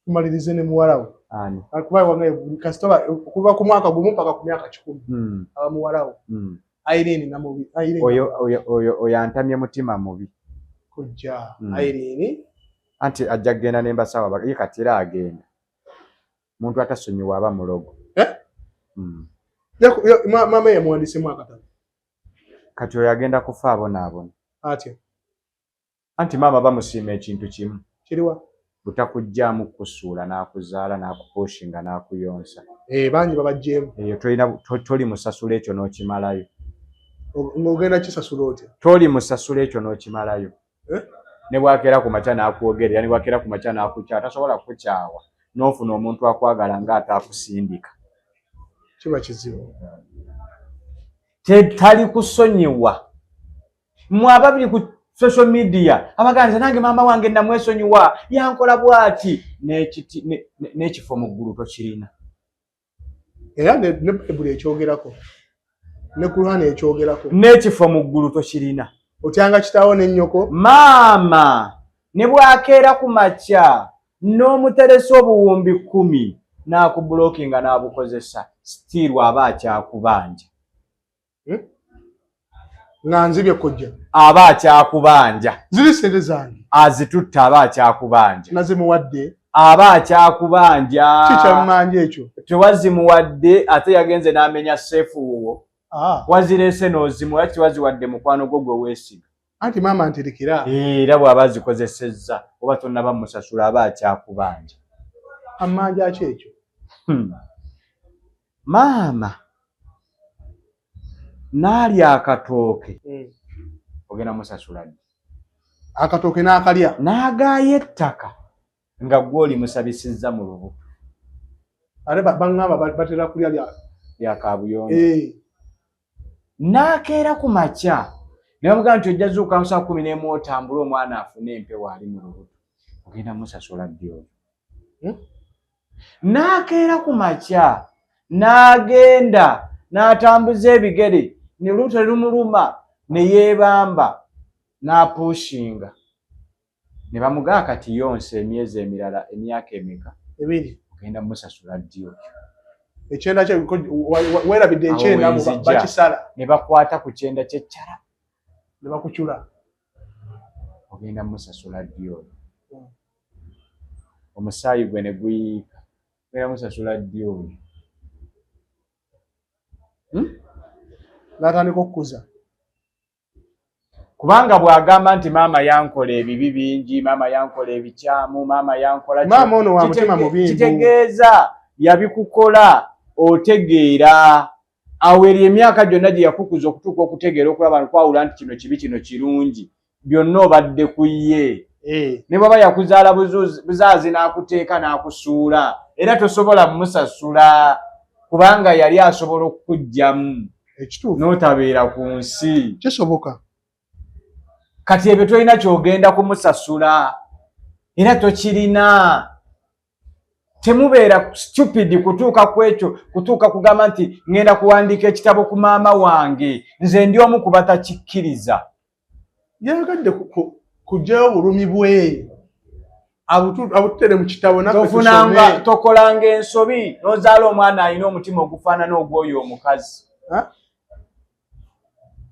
Tumalirize ne muwala we. Ani? Kuba wange kasita okuva ku mwaka gumu mpaka ku myaka 100. Aba muwala we. Irene Namubi. Irene. Oyo antamye mutima mubi. Kojja. Irene. Anti ajja kugenda ne mbasawo ye kati era agenda. Muntu atasonyiwa aba mulogo. Eh? Maama yamuwandiisemu akatabo. Kati oyo agenda kufa abonaabona. Atya? Anti maama bamusiima ekintu kimu. Kiriwa? Butakuggyaamu kukusuula n'akuzaala n'akupushinga n'akuyonsa. Bangi babaggyemu. Eyo toli musasula ekyo n'okimalayo. Ng'ogenda kisasula otya? Toli musasula ekyo n'okimalayo. Ne bwakeera ku makya n'akwogerera, ne bwakeera ku makya n'akukyawa, tasobola kukukyawa. N'ofuna omuntu akwagala ng'ate akusindika. Kiba kizibu. Tali kusonyiwa. Mmwe ababiri ku social media abaganza nange maama wange namwesonyiwa yankola bw'ati n'ekifo mu ggulu tokirina. Era ne Bayibuli ekyogerako, ne Kurani ekyogerako. N'ekifo mu ggulu tokirina. Otyanga kitaawo ne nnyoko. Maama ne bw'akeera ku makya n'omuteresa obuwumbi 10 n'akubulokinga n'abukozesa still aba akyakubanja. Nga nzibye kojja. Aba akyakubanja. Ziri ssente zange. Azitutte aba akyakubanja. Nazimuwadde. Aba akyakubanja. Kikyammanja ekyo. Tewazimuwadde ate yagenze n'amenya seefu wuwo. Wazireese n'ozimuwa tewaziwadde mukwano gwo gwe weesiga. Anti maama ntirikira. Era bw'aba azikozesezza oba tonnaba musasula aba akyakubanja. Ammanja ki ekyo? Maama n'alya akatooke. Ogenda musasula ddi? Akatooke n'akalya. N'agaaya ettaka nga ggwe olimusabisizza mu lubuto. Ate baŋŋamba batera kulya lya kaabuyonjo. N'akeera ku makya ne bamugamba nti ojja zuuka mu ssaawa 11 otambule omwana afune empewo ali mu lubuto. Ogenda musasula ddi oyo? N'akeera ku makya n'agenda n'atambuza ebigere ne lubuto ne lumuluma ne yeebamba n'apuushinga. Ne bamugamba kati yonsa emyezi emirala emyaka emeka? 2. Ogenda musasula ddi oyo? Ekyenda kye weerabidde ekyenda bakisala. Ne bakwata ku kyenda ky'ekyala. Ne bakucula. Ogenda musasula ddi oyo? Omusaayi gwe ne guyiika. Ogenda musasula ddi oyo? N'atandika okukuza. Kubanga bw'agamba nti maama yankola ebibi bingi, maama yankola ebikyamu, maama yankola maama ono wa mutima mubi. Kitegeeza yabikukola otegeera. Awo eri emyaka gyonna gye yakukuza okutuuka okutegeera okulaba nkwawula nti kino kibi kino kirungi byonna obadde ku ye. Ne bw'aba yakuzaala buzaazi n'akuteeka n'akusuula era tosobola musasula kubanga yali asobola okukuggyamu n'otabeera ku nsi. Kisoboka. Kati ebyo tolina ky'ogenda kumusasula era tokirina. Temubeera stupid kutuuka ku ekyo, kutuuka kugamba nti ŋŋenda kuwandiika ekitabo ku maama wange, nze ndi omu ku batakikkiriza. Yayagadde kuggyayo bulumi bwe abututere mu kitabo naffe tusome. Tokolanga ensobi n'ozaala omwana alina omutima ogufaanana ogw'oyo omukazi.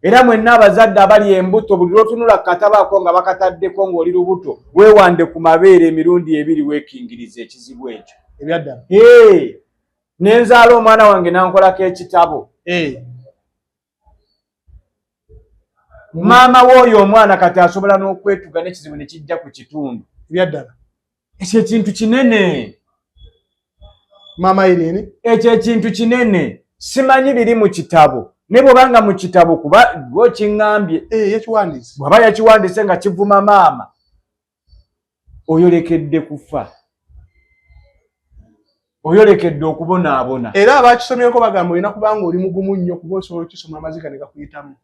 Era mwenna abazadde abali embuto buli lw'otunula ku katabo ako nga bakataddeko ng'oli lubuto weewande ku mabeere emirundi 2 weekingiriza ekizibu ekyo. Ebyaddala. Ne nzaala omwana wange n'ankolako ekitabo. Maama w'oyo omwana kati asobola n'okwetuga n'ekizibu ne kijja ku kitundu. Ebyaddala. Ekyo ekintu kinene. Maama Irene. Ekyo ekintu kinene. Simanyi biri mu kitabo. Ne bw'obanga mu kitabo kuba gwe okiŋŋambye. Yakiwandiise. Bw'aba yakiwandiise nga kivuma maama, oyolekedde kufa. Oyolekedde okubonaabona. Era abakisomyeko bagamba olina kubanga oli mugumu nnyo kuba osobola okukisoma amaziga ne gakuyitamu.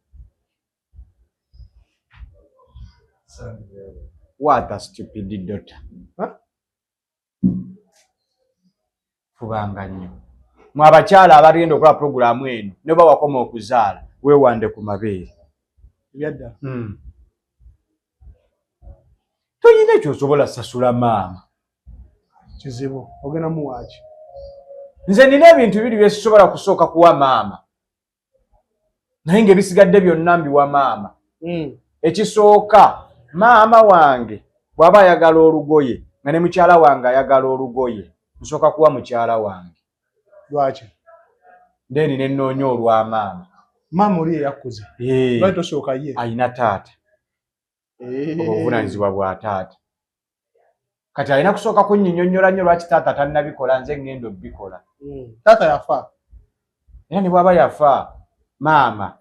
What a stupid daughter. Fubanga nnyo. Mwe abakyala abagenda okukola pulogulaamu eno ne baba wakoma okuzaala weewande ku mabeere. Ebyaddala. Toyina ekyosobola sasula maama. Kizibu, ogenda muwaaki? Nze nina ebintu bibiri byesisobola kusooka kuwa maama, naye ng'ebisigadde byonna mbiwa maama. Ekisooka, maama wange bw'aba ayagala olugoye nga ne mukyala wange ayagala olugoye, nsooka kuwa mukyala wange. Lwaki? Then nenoonya olwa maama. Maama oli eyakkuza, lwaki tosooka ye? Ayina taata, obuvunanyizibwa bwa taata. Kati alina kusooka kunyinyonnyola nnyo lwaki taata tannabikola, nze ngenda obbikola. Taata yafa. Era ne bw'aba yafa, maama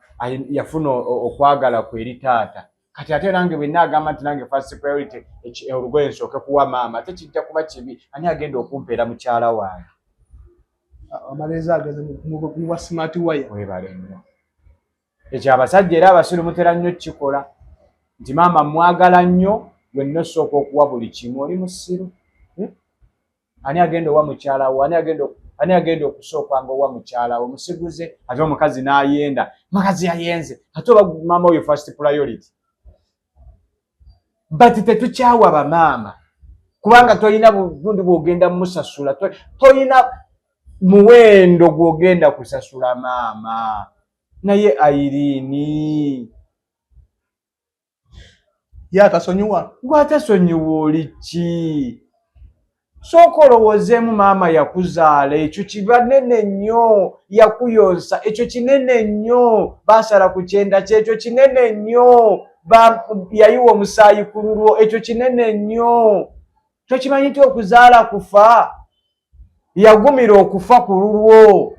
yafuna okwagala kwe eri taata. Kati ate nange bwe naagamba nti nange first priority olugoye nsooke kuwa maama, ate kijja kuba kibi. Ani agenda okumpeera mukyala wange? Amalezi ageze muwa smart wire. Webale nnyo. Ekyo abasajja era abasiru mutera nnyo kikola nti maama mwagala nnyo, gwe nno osooka okuwa buli kimu. Oli musiru. Ani agenda owa mukyala wo? Ani agenda okusooka nga owa mukyala wo? Musiguze. Ate omukazi n'ayenda, mukazi yayenze, ate oba maama oyo first priority. But tetukyawa bamaama, kubanga tolina bugundi bw'ogenda musasula, tolina muwendo gw'ogenda kusasula maama. Naye Irene, ye atasonyiwa. Gwatasonyiwa oli ki? Sooka olowoozeemu, maama yakuzaala, ekyo kiba nene nnyo. Yakuyonsa, ekyo kinene nnyo. Baasala ku kyenda kye, ekyo kinene nnyo. Yayiwa omusaayi ku lulwo, ekyo kinene nnyo. Tokimanyi nti okuzaala kufa? Yagumira okufa ku lulwo.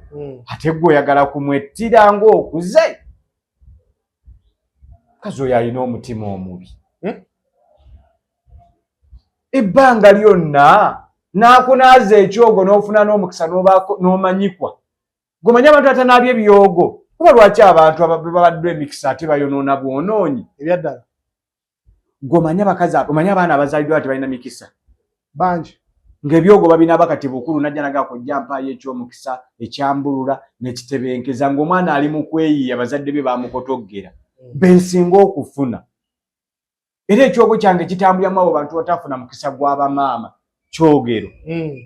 Ate gwe oyagala kumwettira ng'okuze. Kazi oyo alina omutima omubi. Ebbanga lyonna n'akunaaza ekyogo n'ofuna n'omukisa n'omanyikwa. Gwemanyi abantu atanaabye ebyogo, kuba lwaki abantu babaddwa emikisa ate bayonoona bwonoonyi? Ebyaddala. Gweomanyi abakazi, omanyi abaana abazaaliddwa tebalina mikisa? Bangi. Ng'ebyogo babinaaba kati bukulu, najja naga kojja mpaayo ekyomukisa ekyambulula nekitebenkeza, ng'omwana ali mu kweyiiya, bazadde be bamukotoggera. Bensinga okufuna era ekyogo kyange kitambuliramu abo bantu batafuna mukisa gw'abamaama kyogero.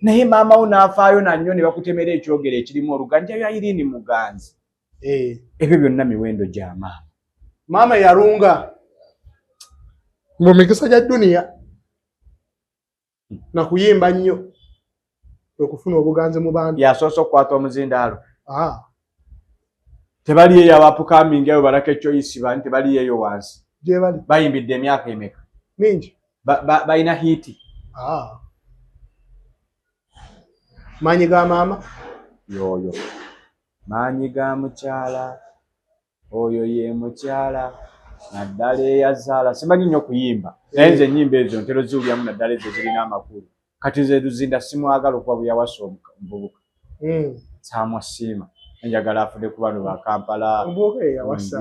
Naye maama wo n'afaayo nannyo ne bakutemera ekyogero ekirimu oluganja bya Irene Muganzi. Ebyo byonna miwendo gya maama. Maama yalunga mu mikisa gya duniya nakuyimba nnyo okufuna obuganzi mu bantu. Yasoose okukwata omuzindaalo. Tebali eyo abapukamingi abo balaka ekyoyisi bani, tebali eyo wansi? Gyebali. Bayimbidde emyaka emeka? Mingi. Balina hit? Maanyi ga maama. Yoyo maanyi ga mukyala, oyo ye mukyala naddala eyazaala. Simanyi nnyo kuyimba, naye nze ennyimba ezo ntero ziwulyamu, naddala ezo zirina amakulu. Kati nze Luzinda simwagala okuba bwe yawasa omuvubuka. Saamwasiima, njagala afudde ku bano ba Kampala. Omuvubuka yeyawasa?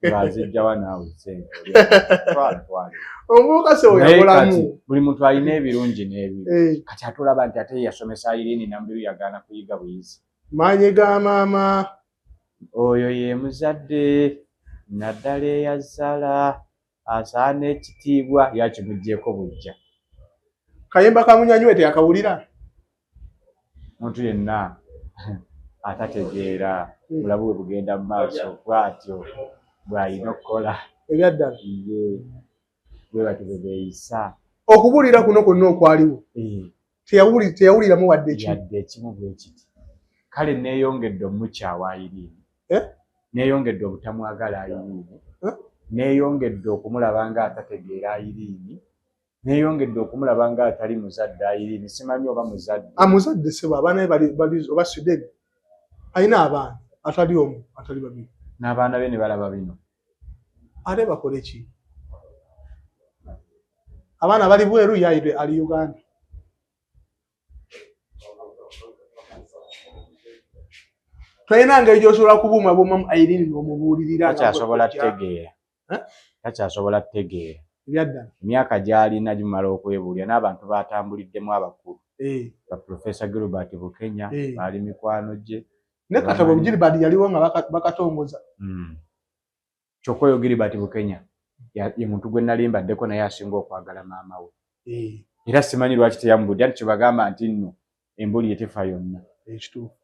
Ng'azijjawa naawe sente? Twala, twala. Omuvubuka se Naye oyabulamu. Kati buli muntu alina ebirungi n'ebibi. Kati ate olaba nti ate ye yasomesa Irene Nambiru, yagaana kuyiga buyizi. Maanyi ga maama. Oyo ye muzadde naddala eyazaala asaana ekitiibwa, yakimuggyeko bujja. Kayimba ka munyanywe teyakawulira. Muntu yenna atategeera bulamu bwe bugenda mu maaso, bw'atyo bw'alina okukola. Ebyaddala. Ye bwe batyo bwe beeyisa. Okubuulira kuno kwonna okwaliwo, teyawuliramu wadde ekimu? Yadde ekimu bwe kiti. Kale neeyongedde omukyawa Irene. Eh? Neeyongedde obutamwagala Irene. Eh? Neeyongedde okumulaba nga atategeera Irene. Neeyongedde okumulaba nga atali muzadde Irene. Simanyi oba muzadde. Amuzadde sebo, abaana be bali oba Sweden, alina abaana atali omu, atali babiri. N'abaana be ne balaba bino. Ate bakole ki? Abaana bali bweru, ye ali Uganda. Tolina ngeri gyosobola kubuumabuumamu Irene n'omubuulirira? Takyasobola kutegeera. Eh? Takyasobola kutegeera. Ebyaddala. Emyaka gy'alina gimumala okwebuulira n'abantu batambuliddemu abakulu. Ba Profesa Gilbert Bukenya baali mikwano gye. Ne katabo Gilbert yaliwo nga bakatongoza. Kyokka oyo Gilbert Bukenya Ye muntu gwe nali mbaddeko naye asinga okwagala maama we. Era simanyi lwaki teyamubudde, anti kyebagamba nti nno embuli etefa yonna. Ekituufu.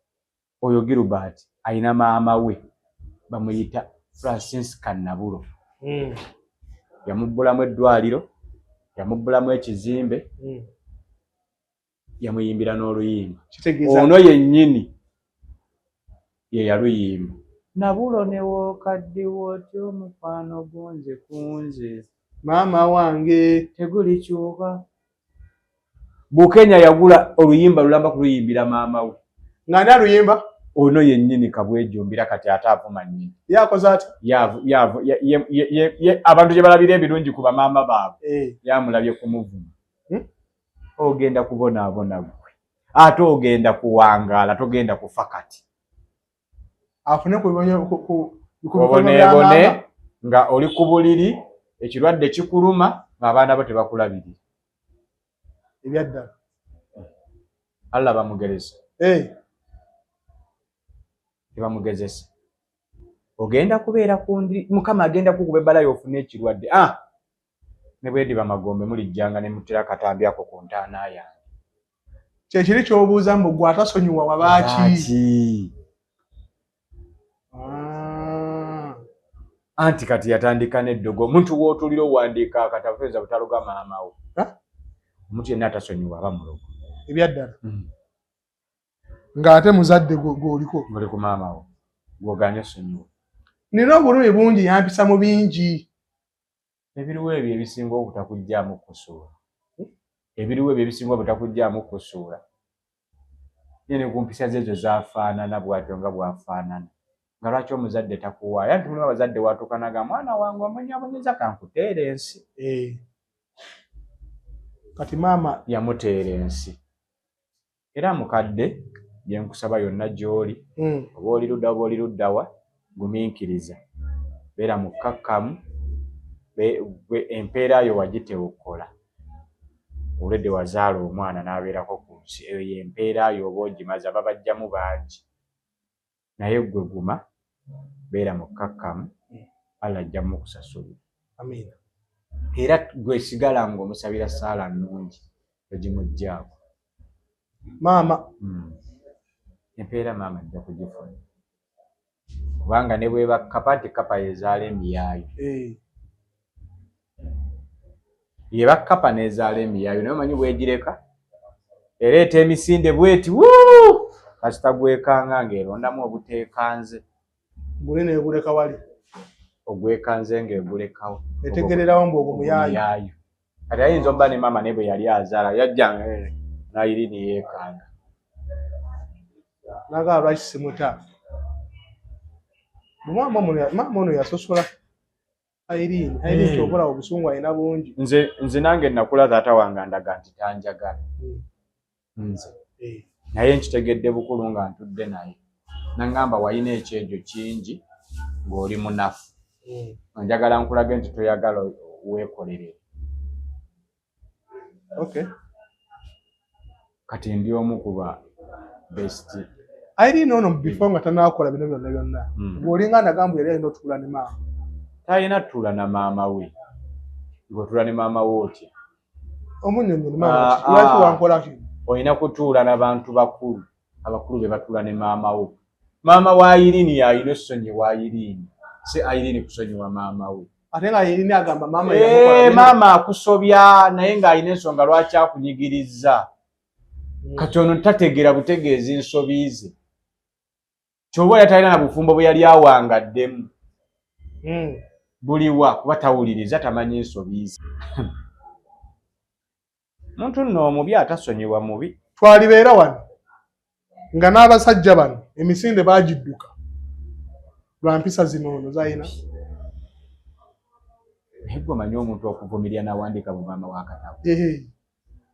Oyo Gilbert alina maama we bamuyita Francisca Nabulo. Yamubbulamu eddwaliro, yamubbulamu ekizimbe, yamuyimbira n'oluyimba. Kitegeeza Ono yennyini ye yaluyimba. Nabulo ne wookaddiwa otyo omukwano gunze kunze. Maama wange tegulikyuka. Bukenya yagula oluyimba lulamba kuluyimbira maama we. Nga ani aluyimba? Ono yennyini Kabwejumbira kati ate avuma nnyina. Yakoze ati? Abantu gye balabira ebirungi ku bamaama baabwe. Yamulabye kumuvuma. Ogenda kubonaabona ggwe. Ate ogenda kuwangaala, togenda kufa kati. Afune ku bibonyo, ku, ku, ku bikono bya Oboneebone maama. nga oli ku buliri, ekirwadde kikuluma, ng'abaana bo tebakulabirira. Ebyaddala. Allah bamugereza. Tebamugezesa. Ogenda kubeera ku ndiri, Mukama agenda kukuba ebbala y'ofune ekirwadde. Ne bwediba magombe mulijjanga ne mutera akatambi ako ku ntaana yange. Kye kiri ky'obuuza mbu gwe atasonyiwa wabaaki? Wabaaki? Anti kati yatandika n'eddogo. Omuntu w'otuulira owandiika akatabo toyinza butaloga maama wo. Ha? Omuntu yenna atasonyiwa aba mulogo. Ebyaddala. Ng'ate muzadde gw'oliko. Ng'oli ku maama wo. Gw'ogaanye osonyiwa. Nina obulumi bungi, yampisa mu bingi. Ebiriwo ebyo ebisinga obutakuggyaamu kusuula. Ebiriwo ebyo ebisinga obutakuggyaamu kusuula. Ye ne ku mpisa ze ezo zaafaanana bw'atyo nga bw'afaanana. Nga lwaki omuzadde takuwaayo? Anti mulimu abazadde watuuka n'agamba, mwana wange ombonyaabonyeza kankuteere ensi. Kati maama yamuteera ensi. Era mukadde gye nkusaba yonna gy'oli, oba oli ludda oba oli luddawa, gumiikiriza. Beera mukkakkamu, gwe empeera yo wagitewokola. Olwedde wazaala omwana n'abeerako ku nsi, eyo ye mpeera yo oba ogimaze, ababajjamu bangi. Naye ggwe guma, beera mukkakkamu, Allah ajja mukusasulira. Amiina. Era ggwe sigala ng'omusabira ssaala nnungi, togimuggyaako. Maama. Empeera maama ajja kugifuna. Kubanga ne bw'eba kkapa nti kkapa y'ezaala emiyaayu. Yeba kkapa n'ezaala emiyaayu, naye omanyi bw'egireka ereeta emisinde bw'eti, wuu! Kasita gwekanga ng'erondamu obuteekanze. Guli n'eguleka wali. Ogwekanze ng'egulekawo. Etegererawo mbu ogwo muyaayu. Muyaayu. Kati ayinza obba ne maama naye bwe yali azaala, yajjanga n'Irene yeekanga. N'agamba lwaki simuta? Maama ono yasosola Irene. Irene ky'okola obusungu alina bungi. Nze nange nakula taata wange andaga nti tanjagala. Nze. Naye nkitegedde bukulu nga ntudde naye. N'aŋŋamba walina ekyejo kingi ng'oli munafu. Njagala nkulage nti toyagala weekolerere. Kati ndi omu ku ba best. Irene ono before nga tanaakola bino byonna byonna. Ng'olinga anagamba yali alina otuula ne maama. Talina tuula na maama we. Ng'otuula ne maama we otya? Omunnyonnyole maama ki? Lwaki wankola kino? Olina kutuula na bantu bakulu. Abakulu be batuula ne maama wo. Maama wa Irene y'alina osonyiwa Irene. Si Irene kusonyiwa maama we. Ate nga Irene agamba maama yamukola bino. Maama akusobya naye ng'alina ensonga lwaki akunyigiriza. Kati ono tategeera butegeezi nsobi ze. Ky'oba oli atalina na bufumbo bwe yali awangaddemu. Buliwa kuba tawuliriza tamanyi nsobi ze. Muntu nno omubi atasonyiwa mubi. Twalibeera wano nga n'abasajja bano emisinde baagidduka lwa mpisa zino ono z'alina. Naye ggwe omanyi omuntu okuvumirira n'awandiika mu maama w'akatabo.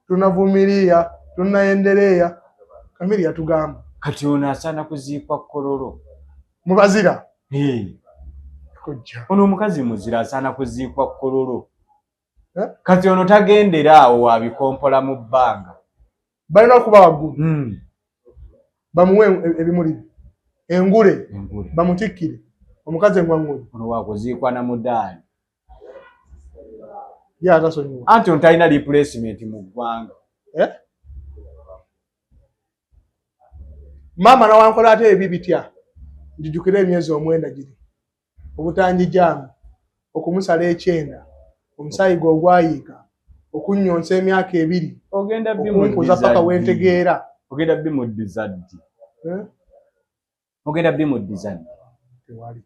Tunavumiria, tunaendelea. Kamiri yatugamba. Kati ono asaana kuziikwa Kololo. Mubazira. Kojja. Ono omukazi muzira asaana kuziikwa Kololo. Kati ono tagendera awo wabikompola mu bbanga. Balina okuba waggulu. Bamuwe ebimuli. Engule. Engule. Bamutikkire. Omukazi engwanguli. Ono wakuziikwa na mudaali. Ye atasonyiwa. Anti ono talina replacement mu ggwanga. Eh? Maama nawankola ate ebi bitya? Njijukire emyezi 9 giri. Obutanjijaamu, okumusala ekyenda, omusaayi gwe ogwayiika, okunnyonsa emyaka 2, Ogenda okunkuza paka wentegeera. Ogenda bimuddiza ddi? Eh? Ogenda bimuddiza ddi? Tewali.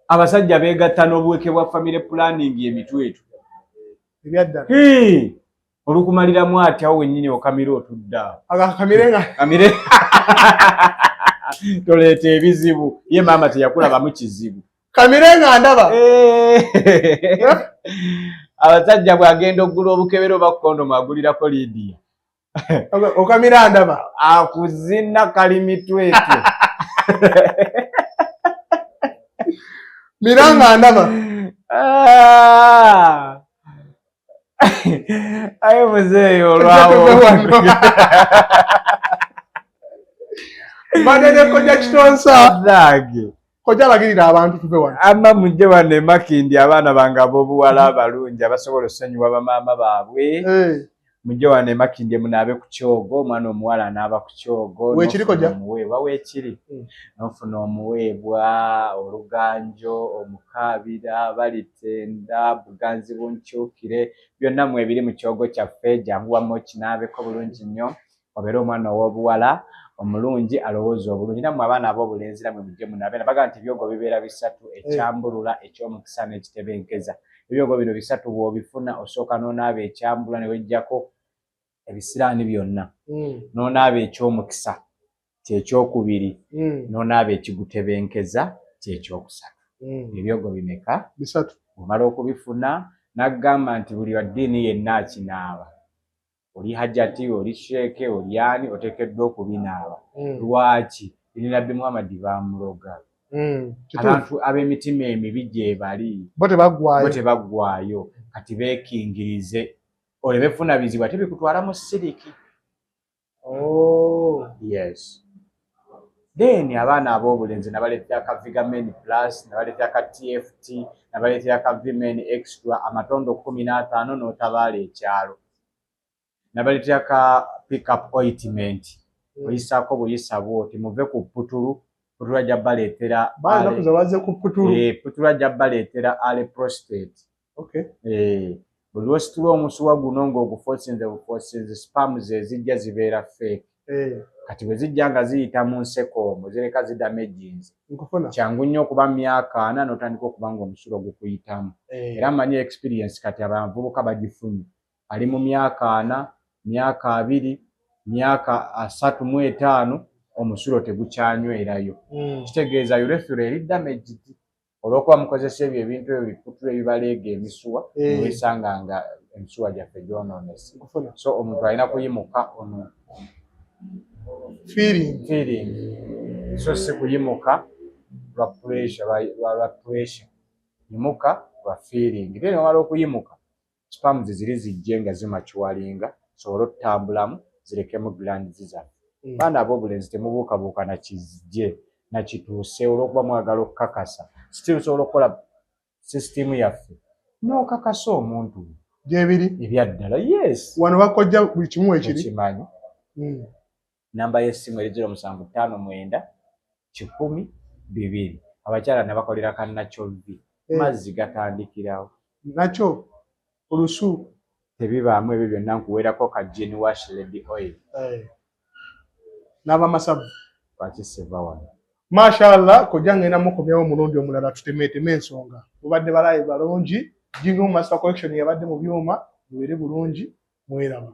Abasajja beegatta n'obuweke bwa family planning emitwetu. Ebyaddala. Olukumaliramu atya wennyini okamira otudde awo. Akakamire nga. Kamire. Toleeta ebizibu. Ye maama teyakulabamu kizibu. Kamire nga ndaba. Abasajja bw'agenda okugula obukebero oba kondomu agulirako Lydia. Okamira ndaba. Akuzina kali mitwetu. Miranga ndaba. Aye muzeeyi olwawo. Mbadde ne Kojja Kitonsa. Zange. Kojja alagirira abantu tuve wano. Amma mujje wano e Makindye abaana bange ab'obuwala abalungi abasobola okusonyiwa bamaama baabwe. Mujje wano e Makindye munaabe ku kyogo, omwana omuwala anaaba ku kyogo. Weekiri Kojja? Omuweebwa weekiri. N'ofuna omuweebwa, oluganjo, omukaabira, balitenda, buganzi bunkyukire, byonna mwebiri mu kyogo kyaffe. Jangu wamma okinaabeko bulungi nnyo, obeere omwana ow'obuwala omulungi alowooza obulungi. Nammwe abaana ab'obulenzi nammwe mujje munaabe. Nabaga nti ebyogo bibeera bisatu, ekyambulula, eky'omukisa n'ekitebenkeza. Ebyogo bino bisatu bw'obifuna osooka n'onaaba ekyambulula ne weggyako ebisiraani byonna, n'onaaba eky'omukisa kyekyokubiri, n'onaaba ekigutebenkeza kyekyokusatu. Ebyogo bimeka? Bisatu. Omala okubifuna n'agamba nti buli wa ddiini yenna akinaaba, oli hajati, oli sheeke, oli ani, oteekeddwa okubinaaba. Lwaki? Eri Nabbi Muhammad baamuloga. Abantu ab'emitima emibi gye bali. Bo tebaggwaayo. Bo tebaggwaayo. Kati beekingirize oleme funa bizibu ate bikutwala mu siriki. Yes. Then abaana ab'obulenzi nabaleetera ka Vigamen Plus, nabaleetera ka TFT, nabaleetera ka Vimen Extra, amatondo 15 n'otabaala ekyalo. Nabaleetera ka pickup ointment, oyisaako buyisa bw'oti, muve ku putulu, putulu ajja baleetera. Baze ku putulu. Putulu ajja baleetera ale prostate. Buli lw'ositula omusuwa guno ng'ogufosinze bufosinze, sperms ezijja zibeera fake. Kati bwe zijja nga ziyita mu nseko omwo zireka zidamaginze. Kyangu nnyo okuba myaka 40 n'otandika okuba ng'omusulo gukuyitamu. Era mmanyi experience kati abavubuka bagifunye. Ali mu myaka 40, myaka 20, myaka 35 omusulo tegukyanyweraayo. Kitegeeza urethra eri damaged. Olw'okuba mukozesa ebyo ebintu ebyo biputula ebibaleega emisuwa, wesanga nga emisuwa gyaffe gyonoonese. So omuntu alina kuyimuka ono feeling. Feeling. So si kuyimuka lwa pressure, lwa pressure. Yimuka lwa feeling. Then omala okuyimuka, sperms ziri zijje nga zimakiwalinga, sobole okutambulamu zirekemu glands zaffe. Baana ab'obulenzi temubuukabuuka na kijje na kituuse olw'okuba mwagala okukakasa. Still osobola okukola system yaffe n'okakasa omuntu. Gyebiri? Ebyaddala, yes. Wano bakojja buli kimu wekiri. Okimanyi. Namba y'essimu eri 0759 100 2. Abakyala nabakolera ka nakyo V. Mazzi gatandikirawo. Nakyo olusu. Tebibaamu ebyo byonna, nkuweerako ka gin wash lady oil. N'abamasavu. Lwaki siva wano? Mashallah, kojja ngenda mukomyawo omulundi omulala tutemeeteme ensonga. Mubadde balaayi balungi. Jingo Master Collection yabadde mu byuma, mubeere bulungi, mweraba.